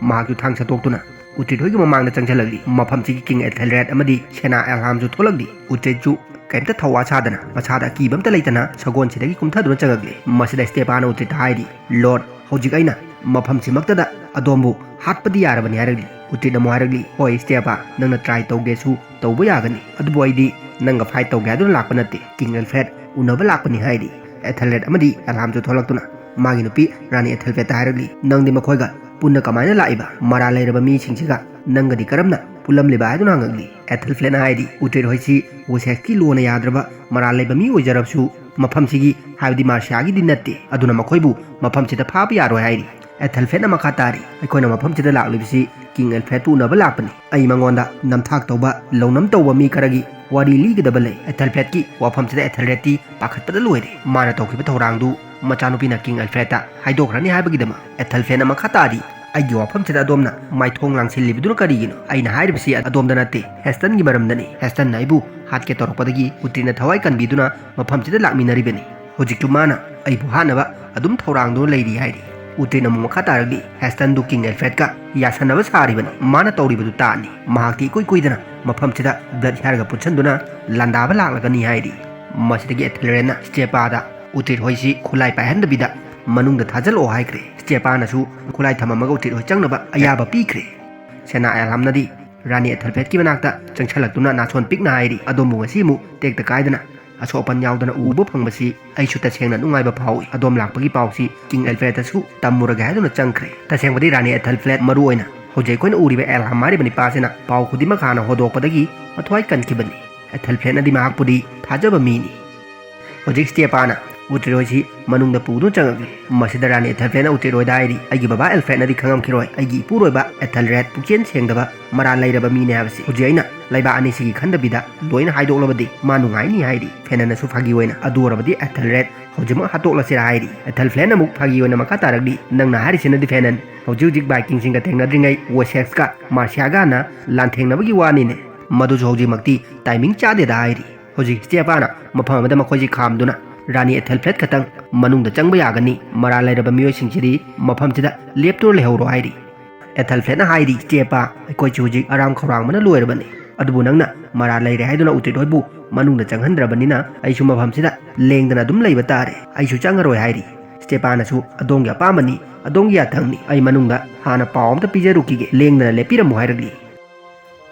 ꯃꯍꯥꯛꯁꯨ ꯊꯥꯡ ꯁꯠꯇꯣꯛꯇꯨꯅ ꯎꯇ꯭ꯔꯤꯠ ꯍꯣꯏꯒꯤ ꯃꯃꯥꯡꯗ ꯆꯪꯁꯤꯜꯂꯛꯂꯤ꯫ ꯃꯐꯝꯁꯤꯒꯤ ꯀꯤꯡ ꯑꯦꯊꯦꯜꯔꯦꯗ ꯑꯃꯗꯤ ꯁꯦꯅꯥ ꯑꯦꯜꯍꯥꯝꯁꯨ ꯊꯣꯛꯂꯛꯂꯤ꯫ ꯎꯇ꯭ꯔꯤꯠꯁꯨ ꯀꯩꯝꯇ ꯊꯧꯋꯥ ꯁꯥꯗꯅ, ꯃꯁꯥꯗ ꯑꯀꯤꯕ ꯑꯝꯇ ꯂꯩꯇꯅ ꯁꯒꯣꯜꯁꯤꯗꯒꯤ ꯀꯨꯝꯊꯗꯨꯅ ꯆꯪꯉꯛꯂꯤ꯫ ꯃꯁꯤꯗ ꯁ꯭ꯇꯦꯄꯥꯅ ꯎꯇ꯭ꯔꯤꯠꯇ ꯍꯥꯏꯔꯤ, "ꯂꯣꯔꯗ, ꯍꯧꯖꯤꯛ ꯑꯩꯅ ꯃꯐꯝꯁꯤꯃꯛꯇꯗ ꯑꯗꯣꯝꯕꯨ ꯍꯥꯠꯄꯗꯤ ꯌꯥꯔꯕꯅꯤ" ꯍꯥꯏꯔꯛꯂꯤ꯫ ꯎꯇ꯭ꯔꯤꯠꯅ ꯑꯃꯨꯛ ꯍꯥꯏꯔꯛꯂꯤ, "ꯍꯣꯏ ꯁ꯭ꯇꯦꯄꯥ, ꯅꯪꯅ ꯇ꯭ꯔꯥꯏ ꯇꯧꯒꯦꯁꯨ ꯇꯧꯕ ꯌꯥꯒꯅꯤ, ꯑꯗꯨꯕꯨ ꯑꯩꯗꯤ ꯅꯪꯒ ꯐꯥꯏꯠ ꯇꯧꯒꯦ ꯍꯥꯏꯗꯨꯅ ꯂꯥꯛꯄ ꯅꯠꯇꯦ, ꯀꯤꯡ ꯑꯦꯜꯐ꯭ꯔꯦꯗ ꯎꯅꯕ ꯂꯥꯛꯄꯅꯤ" ꯍꯥꯏꯔꯤ꯫ ꯑꯦꯊꯦꯜꯔꯦꯗ ꯑꯃꯗꯤ ꯑꯦꯜꯍꯥꯝꯁꯨ ꯊꯣꯛꯂꯛꯇꯨꯅ ꯃꯥꯒꯤ ꯅꯨꯄꯤ ꯔꯥꯅꯤ ꯑꯦꯊꯦꯜꯐ꯭ꯔꯦꯗꯇ ꯍꯥꯏꯔꯛꯂꯤ, "ꯅꯪꯗꯤ ꯃꯈꯣꯏꯒ ꯄꯨꯟꯅ ꯀꯃꯥꯏꯅ ꯂꯥꯛꯏꯕ? ꯃꯔꯥꯜ ꯂꯩꯔꯕ ꯃꯤꯁꯤꯡꯁꯤꯒ ꯅꯪꯒꯗꯤ ꯀꯔꯝꯅ ꯄꯨꯜꯂꯝꯂꯤꯕ?" ꯍꯥꯏꯗꯨꯅ ꯍꯪꯉꯛꯂꯤ꯫ ꯑꯦꯊꯦꯜꯐ꯭ꯔꯦꯗꯅ ꯍꯥꯏꯔꯤ, "ꯎꯇ꯭ꯔꯤꯠ ꯍꯣꯏꯁꯤ ꯋꯦꯁꯦꯛꯁꯀꯤ ꯂꯣꯅ ꯌꯥꯗ꯭ꯔꯕ ꯃꯔꯥꯜ ꯂꯩꯕ ꯃꯤ ꯑꯣꯏꯖꯔꯕꯁꯨ ꯃꯐꯝꯁꯤꯒꯤ, ꯍꯥꯏꯕꯗꯤ ꯃꯥꯔꯁꯤꯌꯥꯒꯤꯗꯤ ꯅꯠꯇꯦ, ꯑꯗꯨꯅ ꯃꯈꯣꯏꯕꯨ ꯃꯐꯝꯁꯤꯗ ꯐꯥꯕ ꯌꯥꯔꯣꯏ" ꯍꯥꯏꯔꯤ꯫ ꯑꯦꯊꯦꯜꯐ꯭ꯔꯦꯗꯅ ꯃꯈꯥ ꯇꯥꯔꯤ, "ꯑꯩꯈꯣꯏꯅ ꯃꯐꯝꯁꯤꯗ ꯂꯥꯛꯂꯤꯕꯁꯤ ꯀꯤꯡ ꯑꯦꯜꯐ꯭ꯔꯦꯗꯄꯨ ꯎꯅꯕ ꯂꯥꯛꯄꯅꯤ꯫ ꯑꯩ ꯃꯉꯣꯟꯗ ꯅꯝꯊꯥꯛ ꯇꯧꯕ, ꯂꯧꯅꯝ ꯇꯧꯕ ꯃꯤ ꯈꯔꯒꯤ ꯋꯥꯔꯤ ꯂꯤꯒꯗꯕ ꯂꯩ꯫" ꯑꯦꯊꯦꯜꯐ꯭ꯔꯦꯗꯀꯤ ꯋꯥꯐꯝꯁꯤꯗ ꯑꯦꯊꯦꯜꯔꯦꯗꯇꯤ ꯄꯥꯈꯠꯄꯗ ꯂꯣꯏꯔꯦ꯫ ꯃꯥꯅ ꯇꯧꯈꯤꯕ ꯊꯧꯔꯥꯡꯗꯨ ꯃꯆꯥꯅꯨꯄꯤꯅ ꯀꯤꯡ ꯑꯦꯜꯐ꯭ꯔꯦꯗꯇ ꯍꯥꯏꯗꯣꯛꯈ꯭ꯔꯅꯤ ꯍꯥꯏꯕꯒꯤꯗꯃꯛ꯫ ꯑꯦꯊꯦꯜꯐ꯭ꯔꯦꯗꯅ ꯃꯈꯥ ꯇꯥꯔꯤ, "ꯑꯩꯒꯤ ꯋꯥꯐꯝꯁꯤꯗ ꯑꯗꯣꯝꯅ ꯃꯥꯏꯊꯣꯡ ꯂꯥꯡꯁꯤꯜꯂꯤꯕꯗꯨꯅ ꯀꯔꯤꯒꯤꯅꯣ? ꯑꯩꯅ ꯍꯥꯏꯔꯤꯕꯁꯤ ꯑꯗꯣꯝꯗ ꯅꯠꯇꯦ, ꯍꯦꯁꯇꯟꯒꯤ ꯃꯔꯝꯗꯅꯤ꯫ ꯍꯦꯁꯇꯟꯅ ꯑꯩꯕꯨ ꯍꯥꯠꯀꯦ ꯇꯧꯔꯛꯄꯗꯒꯤ ꯎꯇ꯭ꯔꯤꯠꯅ ꯊꯋꯥꯏ ꯀꯟꯕꯤꯗꯨꯅ ꯃꯐꯝꯁꯤꯗ ꯂꯥꯛꯃꯤꯟꯅꯔꯤꯕꯅꯤ꯫ ꯍꯧꯖꯤꯛꯁꯨ ꯃꯥꯅ ꯑꯩꯕꯨ ꯍꯥꯠꯅꯕ ꯑꯗꯨꯝ ꯊꯧꯔꯥꯡꯗꯨꯅ ꯂꯩꯔꯤ" ꯍꯥꯏꯔꯤ꯫ ꯎꯇ꯭ꯔꯤꯠꯅ ꯑꯃꯨꯛ ꯃꯈꯥ ꯇꯥꯔꯛꯂꯤ, ꯍꯦꯁꯇꯟꯗꯨ ꯀꯤꯡ ꯑꯦꯜꯐ꯭ꯔꯦꯗꯀ ꯌꯥꯁꯟꯅꯕ ꯁꯥꯔꯤꯕꯅꯤ꯫ ꯃꯥꯅ ꯇꯧꯔꯤꯕꯗꯨ ꯇꯥꯅꯤ꯫ ꯃꯍꯥꯛꯇꯤ ꯏꯀꯨꯏ ꯀꯨꯏꯗꯅ ꯃꯐꯝꯁꯤꯗ ꯕ꯭ꯂꯦꯠ ꯍꯤꯌꯥꯔꯒ ꯄꯨꯟꯁꯤꯟꯗꯨꯅ ꯂꯥꯟꯗꯥꯕ ꯂꯥꯛꯂꯒꯅꯤ ꯍꯥꯏꯔꯤ꯫ ꯃꯁꯤꯗꯒꯤ ꯑꯦꯊꯦꯜꯔꯦꯟꯅ ꯁ꯭ꯇꯦꯄꯥꯗ ꯎꯇ꯭ꯔꯤꯠ ꯍꯣꯏꯁꯤ ꯈꯨꯠꯂꯥꯏ ꯄꯥꯏꯍꯟꯗꯕꯤꯗ ꯃꯅꯨꯡꯗ ꯊꯥꯖꯤꯜꯂꯛꯑꯣ ꯍꯥꯏꯈ꯭ꯔꯦ꯫ ꯁ꯭ꯇꯦꯄꯥꯅꯁꯨ ꯈꯨꯠꯂꯥꯏ ꯊꯝꯃꯝꯃꯒ ꯎꯇ꯭ꯔꯤꯠ ꯍꯣꯏ ꯆꯪꯅꯕ ꯑꯌꯥꯕ ꯄꯤꯈ꯭ꯔꯦ꯫ ꯁꯦꯅꯥ ꯑꯦꯜꯍꯥꯝꯅꯗꯤ ꯔꯥꯅꯤ ꯑꯦꯊꯦꯜꯐ꯭ꯔꯦꯗꯀꯤ ꯃꯅꯥꯛꯇ ꯆꯪꯁꯤꯜꯂꯛꯇꯨꯅ ꯅꯥꯁꯣꯟ ꯄꯤꯛꯅ ꯍꯥꯏꯔꯤ, "ꯑꯗꯣꯝꯕꯨ ꯉꯁꯤ ꯑꯃꯨꯛ ꯇꯦꯛꯇ ꯀꯥꯏꯗꯅ ꯑꯁꯣꯛ ꯑꯄꯟ ꯌꯥꯎꯗꯅ ꯎꯕ ꯐꯪꯕꯁꯤ ꯑꯩꯁꯨ ꯇꯁꯦꯡꯅ ꯅꯨꯡꯉꯥꯏꯕ ꯐꯥꯎꯏ꯫ ꯑꯗꯣꯝ ꯂꯥꯛꯄꯒꯤ ꯄꯥꯎꯁꯤ ꯀꯤꯡ ꯑꯦꯜꯐ꯭ꯔꯦꯗꯇꯁꯨ ꯇꯝꯃꯨꯔꯒꯦ" ꯍꯥꯏꯗꯨꯅ ꯆꯪꯈ꯭ꯔꯦ꯫ ꯇꯁꯦꯡꯕꯗꯤ ꯔꯥꯅꯤ ꯑꯦꯊꯦꯜꯐ꯭ꯔꯦꯗ ꯃꯔꯨ ꯑꯣꯏꯅ ꯍꯧꯖꯤꯛ ꯑꯩꯈꯣꯏꯅ ꯎꯔꯤꯕ ꯑꯦꯜꯍꯥꯝ ꯍꯥꯏꯔꯤꯕ ꯅꯤꯄꯥꯁꯤꯅ ꯄꯥꯎ ꯈꯨꯗꯤꯡꯃꯛ ꯍꯥꯟꯅ ꯍꯣꯗꯣꯛꯄꯗꯒꯤ ꯃꯊ꯭ꯋꯥꯏ ꯀꯟꯈꯤꯕꯅꯤ꯫ ꯑꯦꯊꯦꯜꯐ꯭ꯔꯦꯗꯅꯗꯤ ꯃꯍꯥꯛꯄꯨꯗꯤ ꯊꯥꯖꯕ ꯃꯤꯅꯤ꯫ ꯍꯧꯖꯤꯛ ꯁ꯭ꯇꯦꯄꯥꯅ ꯎꯇ꯭ꯔꯤꯠ ꯍꯣꯏꯁꯤ ꯃꯅꯨꯡꯗ ꯄꯨꯗꯨꯅ ꯆꯪꯉꯛꯂꯤ꯫ ꯃꯁꯤꯗ ꯔꯥꯅꯤ ꯑꯦꯊꯦꯜꯐ꯭ꯔꯦꯗꯅ ꯎꯇ꯭ꯔꯤꯠ ꯍꯣꯏꯗ ꯍꯥꯏꯔꯤ, "ꯑꯩꯒꯤ ꯕꯕꯥ ꯑꯦꯜꯐ꯭ꯔꯦꯗꯅꯗꯤ ꯈꯪꯉꯝꯈꯤꯔꯣꯏ, ꯑꯩꯒꯤ ꯏꯄꯨꯔꯣꯏꯕ ꯑꯦꯊꯦꯜꯔꯦꯗ ꯄꯨꯛꯆꯦꯜ ꯁꯦꯡꯗꯕ ꯃꯔꯥꯜ ꯂꯩꯔꯕ ꯃꯤꯅꯤ ꯍꯥꯏꯕꯁꯤ꯫ ꯍꯧꯖꯤꯛ ꯑꯩꯅ ꯂꯩꯕꯥꯛ ꯑꯅꯤꯁꯤꯒꯤ ꯈꯟꯗꯕꯤꯗ ꯂꯣꯏꯅ ꯍꯥꯏꯗꯣꯛꯂꯕꯗꯤ ꯃꯥ ꯅꯨꯡꯉꯥꯏꯅꯤ" ꯍꯥꯏꯔꯤ꯫ ꯐꯦꯅꯟꯅꯁꯨ ꯐꯥꯒꯤ ꯑꯣꯏꯅ, "ꯑꯗꯨ ꯑꯣꯏꯔꯕꯗꯤ ꯑꯦꯊꯦꯜꯔꯦꯗ ꯍꯧꯖꯤꯛꯃꯛ ꯍꯥꯠꯇꯣꯛꯂꯁꯤꯔꯥ?" ꯍꯥꯏꯔꯤ꯫ ꯑꯦꯊꯦꯜꯐ꯭ꯔꯦꯗꯅ ꯑꯃꯨꯛ ꯐꯥꯒꯤ ꯑꯣꯏꯅ ꯃꯈꯥ ꯇꯥꯔꯛꯂꯤ, "ꯅꯪꯅ ꯍꯥꯏꯔꯤꯁꯤꯅꯗꯤ ꯐꯦꯅꯟ, ꯍꯧꯖꯤꯛ ꯍꯧꯖꯤꯛ ꯚꯥꯏꯀꯤꯡꯁꯤꯡꯒ ꯊꯦꯡꯅꯗ꯭ꯔꯤꯉꯩ ꯋꯦꯁꯦꯛꯁꯀ ꯃꯥꯔꯁꯤꯌꯥꯒ ꯍꯥꯟꯅ ꯂꯥꯟꯊꯦꯡꯅꯕꯒꯤ ꯋꯥꯅꯤꯅꯦ꯫ ꯃꯗꯨꯁꯨ ꯍꯧꯖꯤꯛꯃꯛꯇꯤ ꯇꯥꯏꯃꯤꯡ ꯆꯥꯗꯦꯗ" ꯍꯥꯏꯔꯤ꯫ ꯍꯧꯖꯤꯛ ꯁ꯭ꯇꯦꯄꯥꯅ ꯃꯐꯝ ꯑꯃꯗ ꯃꯈꯣꯏꯁꯤ ꯈꯥꯝꯗꯨꯅ, "ꯔꯥꯅꯤ ꯑꯦꯊꯦꯜꯐ꯭ꯔꯦꯗ ꯈꯛꯇꯪ ꯃꯅꯨꯡꯗ ꯆꯪꯕ ꯌꯥꯒꯅꯤ, ꯃꯔꯥꯜ ꯂꯩꯔꯕ ꯃꯤꯑꯣꯏꯁꯤꯡꯁꯤꯗꯤ ꯃꯐꯝꯁꯤꯗ ꯂꯦꯞꯇꯨꯅ ꯂꯩꯍꯧꯔꯣ" ꯍꯥꯏꯔꯤ꯫ ꯑꯦꯊꯦꯜꯐ꯭ꯔꯦꯗꯅ ꯍꯥꯏꯔꯤ, "ꯁ꯭ꯇꯦꯄꯥ, ꯑꯩꯈꯣꯏꯁꯨ ꯍꯧꯖꯤꯛ ꯑꯔꯥꯝ ꯈꯧꯔꯥꯡꯕꯅ ꯂꯣꯏꯔꯕꯅꯤ, ꯑꯗꯨꯕꯨ ꯅꯪꯅ ꯃꯔꯥꯜ ꯂꯩꯔꯦ ꯍꯥꯏꯗꯨꯅ ꯎꯇ꯭ꯔꯤꯠ ꯍꯣꯏꯕꯨ ꯃꯅꯨꯡꯗ ꯆꯪꯍꯟꯗ꯭ꯔꯕꯅꯤꯅ ꯑꯩꯁꯨ ꯃꯐꯝꯁꯤꯗ ꯂꯦꯡꯗꯅ ꯑꯗꯨꯝ ꯂꯩꯕ ꯇꯥꯔꯦ꯫ ꯑꯩꯁꯨ ꯆꯪꯉꯔꯣꯏ" ꯍꯥꯏꯔꯤ꯫ ꯁ꯭ꯇꯦꯄꯥꯅꯁꯨ, "ꯑꯗꯣꯝꯒꯤ ꯑꯄꯥꯝꯕꯅꯤ, ꯑꯗꯣꯝꯒꯤ ꯌꯥꯊꯪꯅꯤ, ꯑꯩ ꯃꯅꯨꯡꯗ ꯍꯥꯟꯅ ꯄꯥꯎ ꯑꯝꯇ ꯄꯤꯖꯔꯨꯈꯤꯒꯦ, ꯂꯦꯡꯗꯅ ꯂꯦꯞꯄꯤꯔꯝꯃꯨ" ꯍꯥꯏꯔꯛꯂꯤ꯫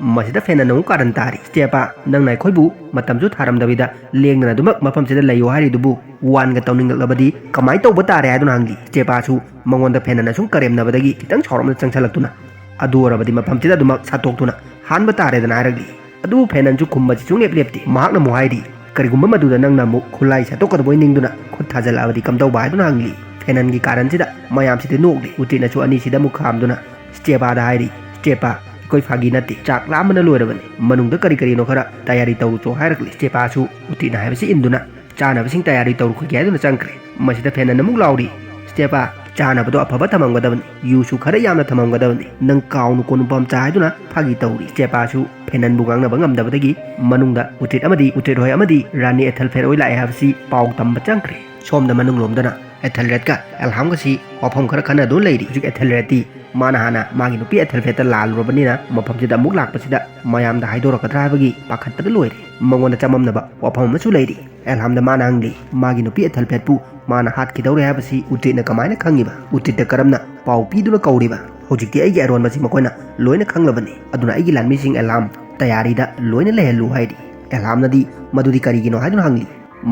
ꯃꯁꯤꯗ ꯐꯦꯅꯟꯅ ꯑꯃꯨꯛ ꯀꯥꯔꯟ ꯇꯥꯔꯤ, "ꯁ꯭ꯇꯦꯄꯥ, ꯅꯪꯅ ꯑꯩꯈꯣꯏꯕꯨ ꯃꯇꯝꯁꯨ ꯊꯥꯔꯝꯗꯕꯤꯗ ꯂꯦꯡꯗꯅ ꯑꯗꯨꯃꯛ ꯃꯐꯝꯁꯤꯗ ꯂꯩꯌꯨ ꯍꯥꯏꯔꯤꯗꯨꯕꯨ ꯋꯥꯟꯒ ꯇꯧꯅꯤꯡꯂꯛꯂꯕꯗꯤ ꯀꯃꯥꯏꯅ ꯇꯧꯕ ꯇꯥꯔꯦ?" ꯍꯥꯏꯗꯨꯅ ꯍꯪꯂꯤ꯫ ꯁ꯭ꯇꯦꯄꯥꯁꯨ ꯃꯉꯣꯟꯗ ꯐꯦꯅꯟꯅ ꯁꯨꯝ ꯀꯔꯦꯝꯅꯕꯗꯒꯤ ꯈꯤꯇꯪ ꯁꯥꯎꯔꯞꯅ ꯆꯪꯁꯤꯜꯂꯛꯇꯨꯅ, "ꯑꯗꯨ ꯑꯣꯏꯔꯕꯗꯤ ꯃꯐꯝꯁꯤꯗ ꯑꯗꯨꯃꯛ ꯁꯥꯠꯇꯣꯛꯇꯨꯅ ꯍꯥꯟꯕ ꯇꯥꯔꯦꯗꯅ" ꯍꯥꯏꯔꯛꯂꯤ꯫ ꯑꯗꯨꯕꯨ ꯐꯦꯅꯟꯁꯨ ꯈꯨꯝꯕꯁꯤ ꯁꯨꯡꯂꯦꯞ ꯂꯦꯞꯇꯦ꯫ ꯃꯍꯥꯛꯅ ꯑꯃꯨꯛ ꯍꯥꯏꯔꯤ, "ꯀꯔꯤꯒꯨꯝꯕ ꯃꯗꯨꯗ ꯅꯪꯅ ꯑꯃꯨꯛ ꯈꯨꯠꯂꯥꯏ ꯁꯠꯇꯣꯛꯀꯗꯕꯣꯏ ꯅꯤꯡꯗꯨꯅ ꯈꯨꯠ ꯊꯥꯖꯤꯜꯂꯛꯑꯕꯗꯤ ꯀꯝꯗꯧꯕ?" ꯍꯥꯏꯗꯨꯅ ꯍꯪꯂꯤ꯫ ꯐꯦꯅꯟꯒꯤ ꯀꯥꯔꯟꯁꯤꯗ ꯃꯌꯥꯝꯁꯤꯗꯤ ꯅꯣꯛꯂꯤ꯫ ꯎꯇ꯭ꯔꯤꯠꯅꯁꯨ ꯑꯅꯤꯁꯤꯗ ꯑꯃꯨꯛ ꯈꯥꯝꯗꯨꯅ ꯁ꯭ꯇꯦꯄꯥꯗ ꯍꯥꯏꯔꯤ, "ꯁ꯭ꯇꯦꯄꯥ, ꯑꯩꯈꯣꯏ ꯐꯥꯒꯤ ꯅꯠꯇꯦ, ꯆꯥꯛ ꯂꯥꯝꯕꯅ ꯂꯣꯏꯔꯕꯅꯤ, ꯃꯅꯨꯡꯗ ꯀꯔꯤ ꯀꯔꯤꯅꯣ ꯈꯔ ꯇꯌꯥꯔꯤ ꯇꯧꯔꯨꯆꯣ" ꯍꯥꯏꯔꯛꯂꯤ꯫ ꯁ꯭ꯇꯦꯄꯥꯁꯨ ꯎꯇ꯭ꯔꯤꯠꯅ ꯍꯥꯏꯕꯁꯤ ꯏꯟꯗꯨꯅ ꯆꯥꯅꯕꯁꯤꯡ ꯇꯌꯥꯔꯤ ꯇꯧꯔꯨꯈꯤꯒꯦ ꯍꯥꯏꯗꯨꯅ ꯆꯪꯈ꯭ꯔꯦ꯫ ꯃꯁꯤꯗ ꯐꯦꯅꯟ ꯑꯃꯨꯛ ꯂꯥꯎꯔꯤ, "ꯁ꯭ꯇꯦꯄꯥ, ꯆꯥꯅꯕꯗꯣ ꯑꯐꯕ ꯊꯝꯃꯝꯒꯗꯕꯅꯤ, ꯌꯨꯁꯨ ꯈꯔ ꯌꯥꯝꯅ ꯊꯝꯃꯝꯒꯗꯕꯅꯤ, ꯅꯪ ꯀꯥꯎꯅꯨꯀꯣ ꯅꯨꯄꯥ ꯃꯆꯥ" ꯍꯥꯏꯗꯨꯅ ꯐꯥꯒꯤ ꯇꯧꯔꯤ꯫ ꯁ꯭ꯇꯦꯄꯥꯁꯨ ꯐꯦꯅꯟꯕꯨ ꯉꯥꯡꯅꯕ ꯉꯝꯗꯕꯗꯒꯤ ꯃꯅꯨꯡꯗ ꯎꯇ꯭ꯔꯤꯠ ꯑꯃꯗꯤ ꯎꯇ꯭ꯔꯤꯠ ꯍꯣꯏ ꯑꯃꯗꯤ ꯔꯥꯅꯤ ꯑꯦꯊꯦꯜꯐ꯭ꯔꯦꯗ ꯍꯣꯏ ꯂꯥꯛꯑꯦ ꯍꯥꯏꯕꯁꯤ ꯄꯥꯎ ꯇꯝꯕ ꯆꯪꯈ꯭ꯔꯦ꯫ ꯁꯣꯝꯗ ꯃꯅꯨꯡꯂꯣꯝꯗꯅ ꯑꯦꯊꯦꯜꯔꯦꯗꯀ ꯑꯦꯜꯍꯥꯝꯒꯁꯤ ꯋꯥꯐꯝ ꯈꯔ ꯈꯟꯅꯗꯨꯅ ꯂꯩꯔꯤ꯫ ꯍꯧꯖꯤꯛ ꯑꯦꯊꯦꯜꯔꯦꯗꯇꯤ ꯃꯥꯅ ꯍꯥꯟꯅ ꯃꯥꯒꯤ ꯅꯨꯄꯤ ꯑꯦꯊꯦꯜꯐꯦꯠꯇ ꯂꯥꯜꯂꯨꯔꯕꯅꯤꯅ ꯃꯐꯝꯁꯤꯗ ꯑꯃꯨꯛ ꯂꯥꯛꯄꯁꯤꯗ ꯃꯌꯥꯝꯗ ꯍꯥꯏꯗꯣꯔꯛꯀꯗ꯭ꯔꯥ ꯍꯥꯏꯕꯒꯤ ꯄꯥꯈꯠꯄꯗ ꯂꯣꯏꯔꯦ꯫ ꯃꯉꯣꯟꯗ ꯆꯃꯝꯅꯕ ꯋꯥꯐꯝ ꯑꯃꯁꯨ ꯂꯩꯔꯤ꯫ ꯑꯦꯜꯍꯥꯝꯗ ꯃꯥꯅ ꯍꯪꯂꯤ, ꯃꯥꯒꯤ ꯅꯨꯄꯤ ꯑꯦꯊꯦꯜꯐꯦꯠꯄꯨ ꯃꯥꯅ ꯍꯥꯠꯈꯤꯗꯧꯔꯦ ꯍꯥꯏꯕꯁꯤ ꯎꯇ꯭ꯔꯤꯠꯅ ꯀꯃꯥꯏꯅ ꯈꯪꯉꯤꯕ? ꯎꯇ꯭ꯔꯤꯠꯇ ꯀꯔꯝꯅ ꯄꯥꯎ ꯄꯤꯗꯨꯅ ꯀꯧꯔꯤꯕ? ꯍꯧꯖꯤꯛꯇꯤ ꯑꯩꯒꯤ ꯑꯔꯣꯟꯕꯁꯤ ꯃꯈꯣꯏꯅ ꯂꯣꯏꯅ ꯈꯪꯂꯕꯅꯤ꯫ ꯑꯗꯨꯅ ꯑꯩꯒꯤ ꯂꯥꯟꯃꯤꯁꯤꯡ ꯑꯦꯜꯍꯥꯝ ꯇꯌꯥꯔꯤꯗ ꯂꯣꯏꯅ ꯂꯩꯍꯜꯂꯨ ꯍꯥꯏꯔꯤ꯫ ꯑꯦꯜꯍꯥꯝꯅꯗꯤ ꯃꯗꯨꯗꯤ ꯀꯔꯤꯒꯤꯅꯣ ꯍꯥꯏꯗꯨꯅ ꯍꯪꯂꯤ꯫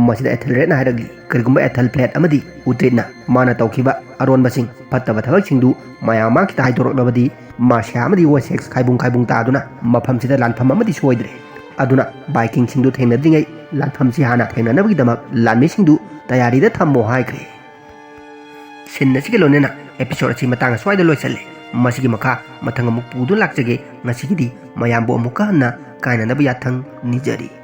ꯃꯁꯤꯗ ꯑꯦꯊꯦꯜꯔꯦꯗꯅ ꯍꯥꯏꯔꯛꯂꯤ, ꯀꯔꯤꯒꯨꯝꯕ ꯑꯦꯊꯦꯜꯐ꯭ꯂꯦꯠ ꯑꯃꯗꯤ ꯎꯇ꯭ꯔꯤꯠꯅ ꯃꯥꯅ ꯇꯧꯈꯤꯕ ꯑꯔꯣꯟꯕꯁꯤꯡ, ꯐꯠꯇꯕ ꯊꯕꯛꯁꯤꯡꯗꯨ ꯃꯌꯥꯝ ꯃꯥꯡꯈꯤꯗ ꯍꯥꯏꯗꯣꯔꯛꯂꯕꯗꯤ ꯃꯥꯁꯤꯌꯥ ꯑꯃꯗꯤ ꯋꯦꯁꯦꯛꯁ ꯈꯥꯏꯕꯨꯡ ꯈꯥꯏꯕꯨꯡ ꯇꯥꯗꯨꯅ ꯃꯐꯝꯁꯤꯗ ꯂꯥꯟꯐꯝ ꯑꯃꯗꯤ ꯁꯣꯏꯗ꯭ꯔꯦ꯫ ꯑꯗꯨꯅ ꯚꯥꯏꯀꯤꯡꯁꯤꯡꯗꯨ ꯊꯦꯡꯅꯗ꯭ꯔꯤꯉꯩ ꯂꯥꯟꯐꯝꯁꯤ ꯍꯥꯟꯅ ꯊꯦꯡꯅꯅꯕꯒꯤꯗꯃꯛ ꯂꯥꯟꯃꯤꯁꯤꯡꯗꯨ ꯇꯌꯥꯔꯤꯗ ꯊꯝꯃꯣ ꯍꯥꯏꯈ꯭ꯔꯦ꯫ ꯁꯤꯟ ꯑꯁꯤꯒ ꯂꯣꯏꯅꯅ ꯑꯦꯄꯤꯁꯣꯗ ꯑꯁꯤ ꯃꯇꯥꯡ ꯑꯁ꯭ꯋꯥꯏꯗ ꯂꯣꯏꯁꯤꯜꯂꯦ꯫ ꯃꯁꯤꯒꯤ ꯃꯈꯥ ꯃꯊꯪ ꯑꯃꯨꯛ ꯄꯨꯗꯨꯅ ꯂꯥꯛꯆꯒꯦ꯫ ꯉꯁꯤꯒꯤꯗꯤ ꯃꯌꯥꯝꯕꯨ ꯑꯃꯨꯛꯀ ꯍꯟꯅ ꯀꯥꯏꯅꯅꯕ ꯌꯥꯊꯪ ꯅꯤꯖꯔꯤ꯫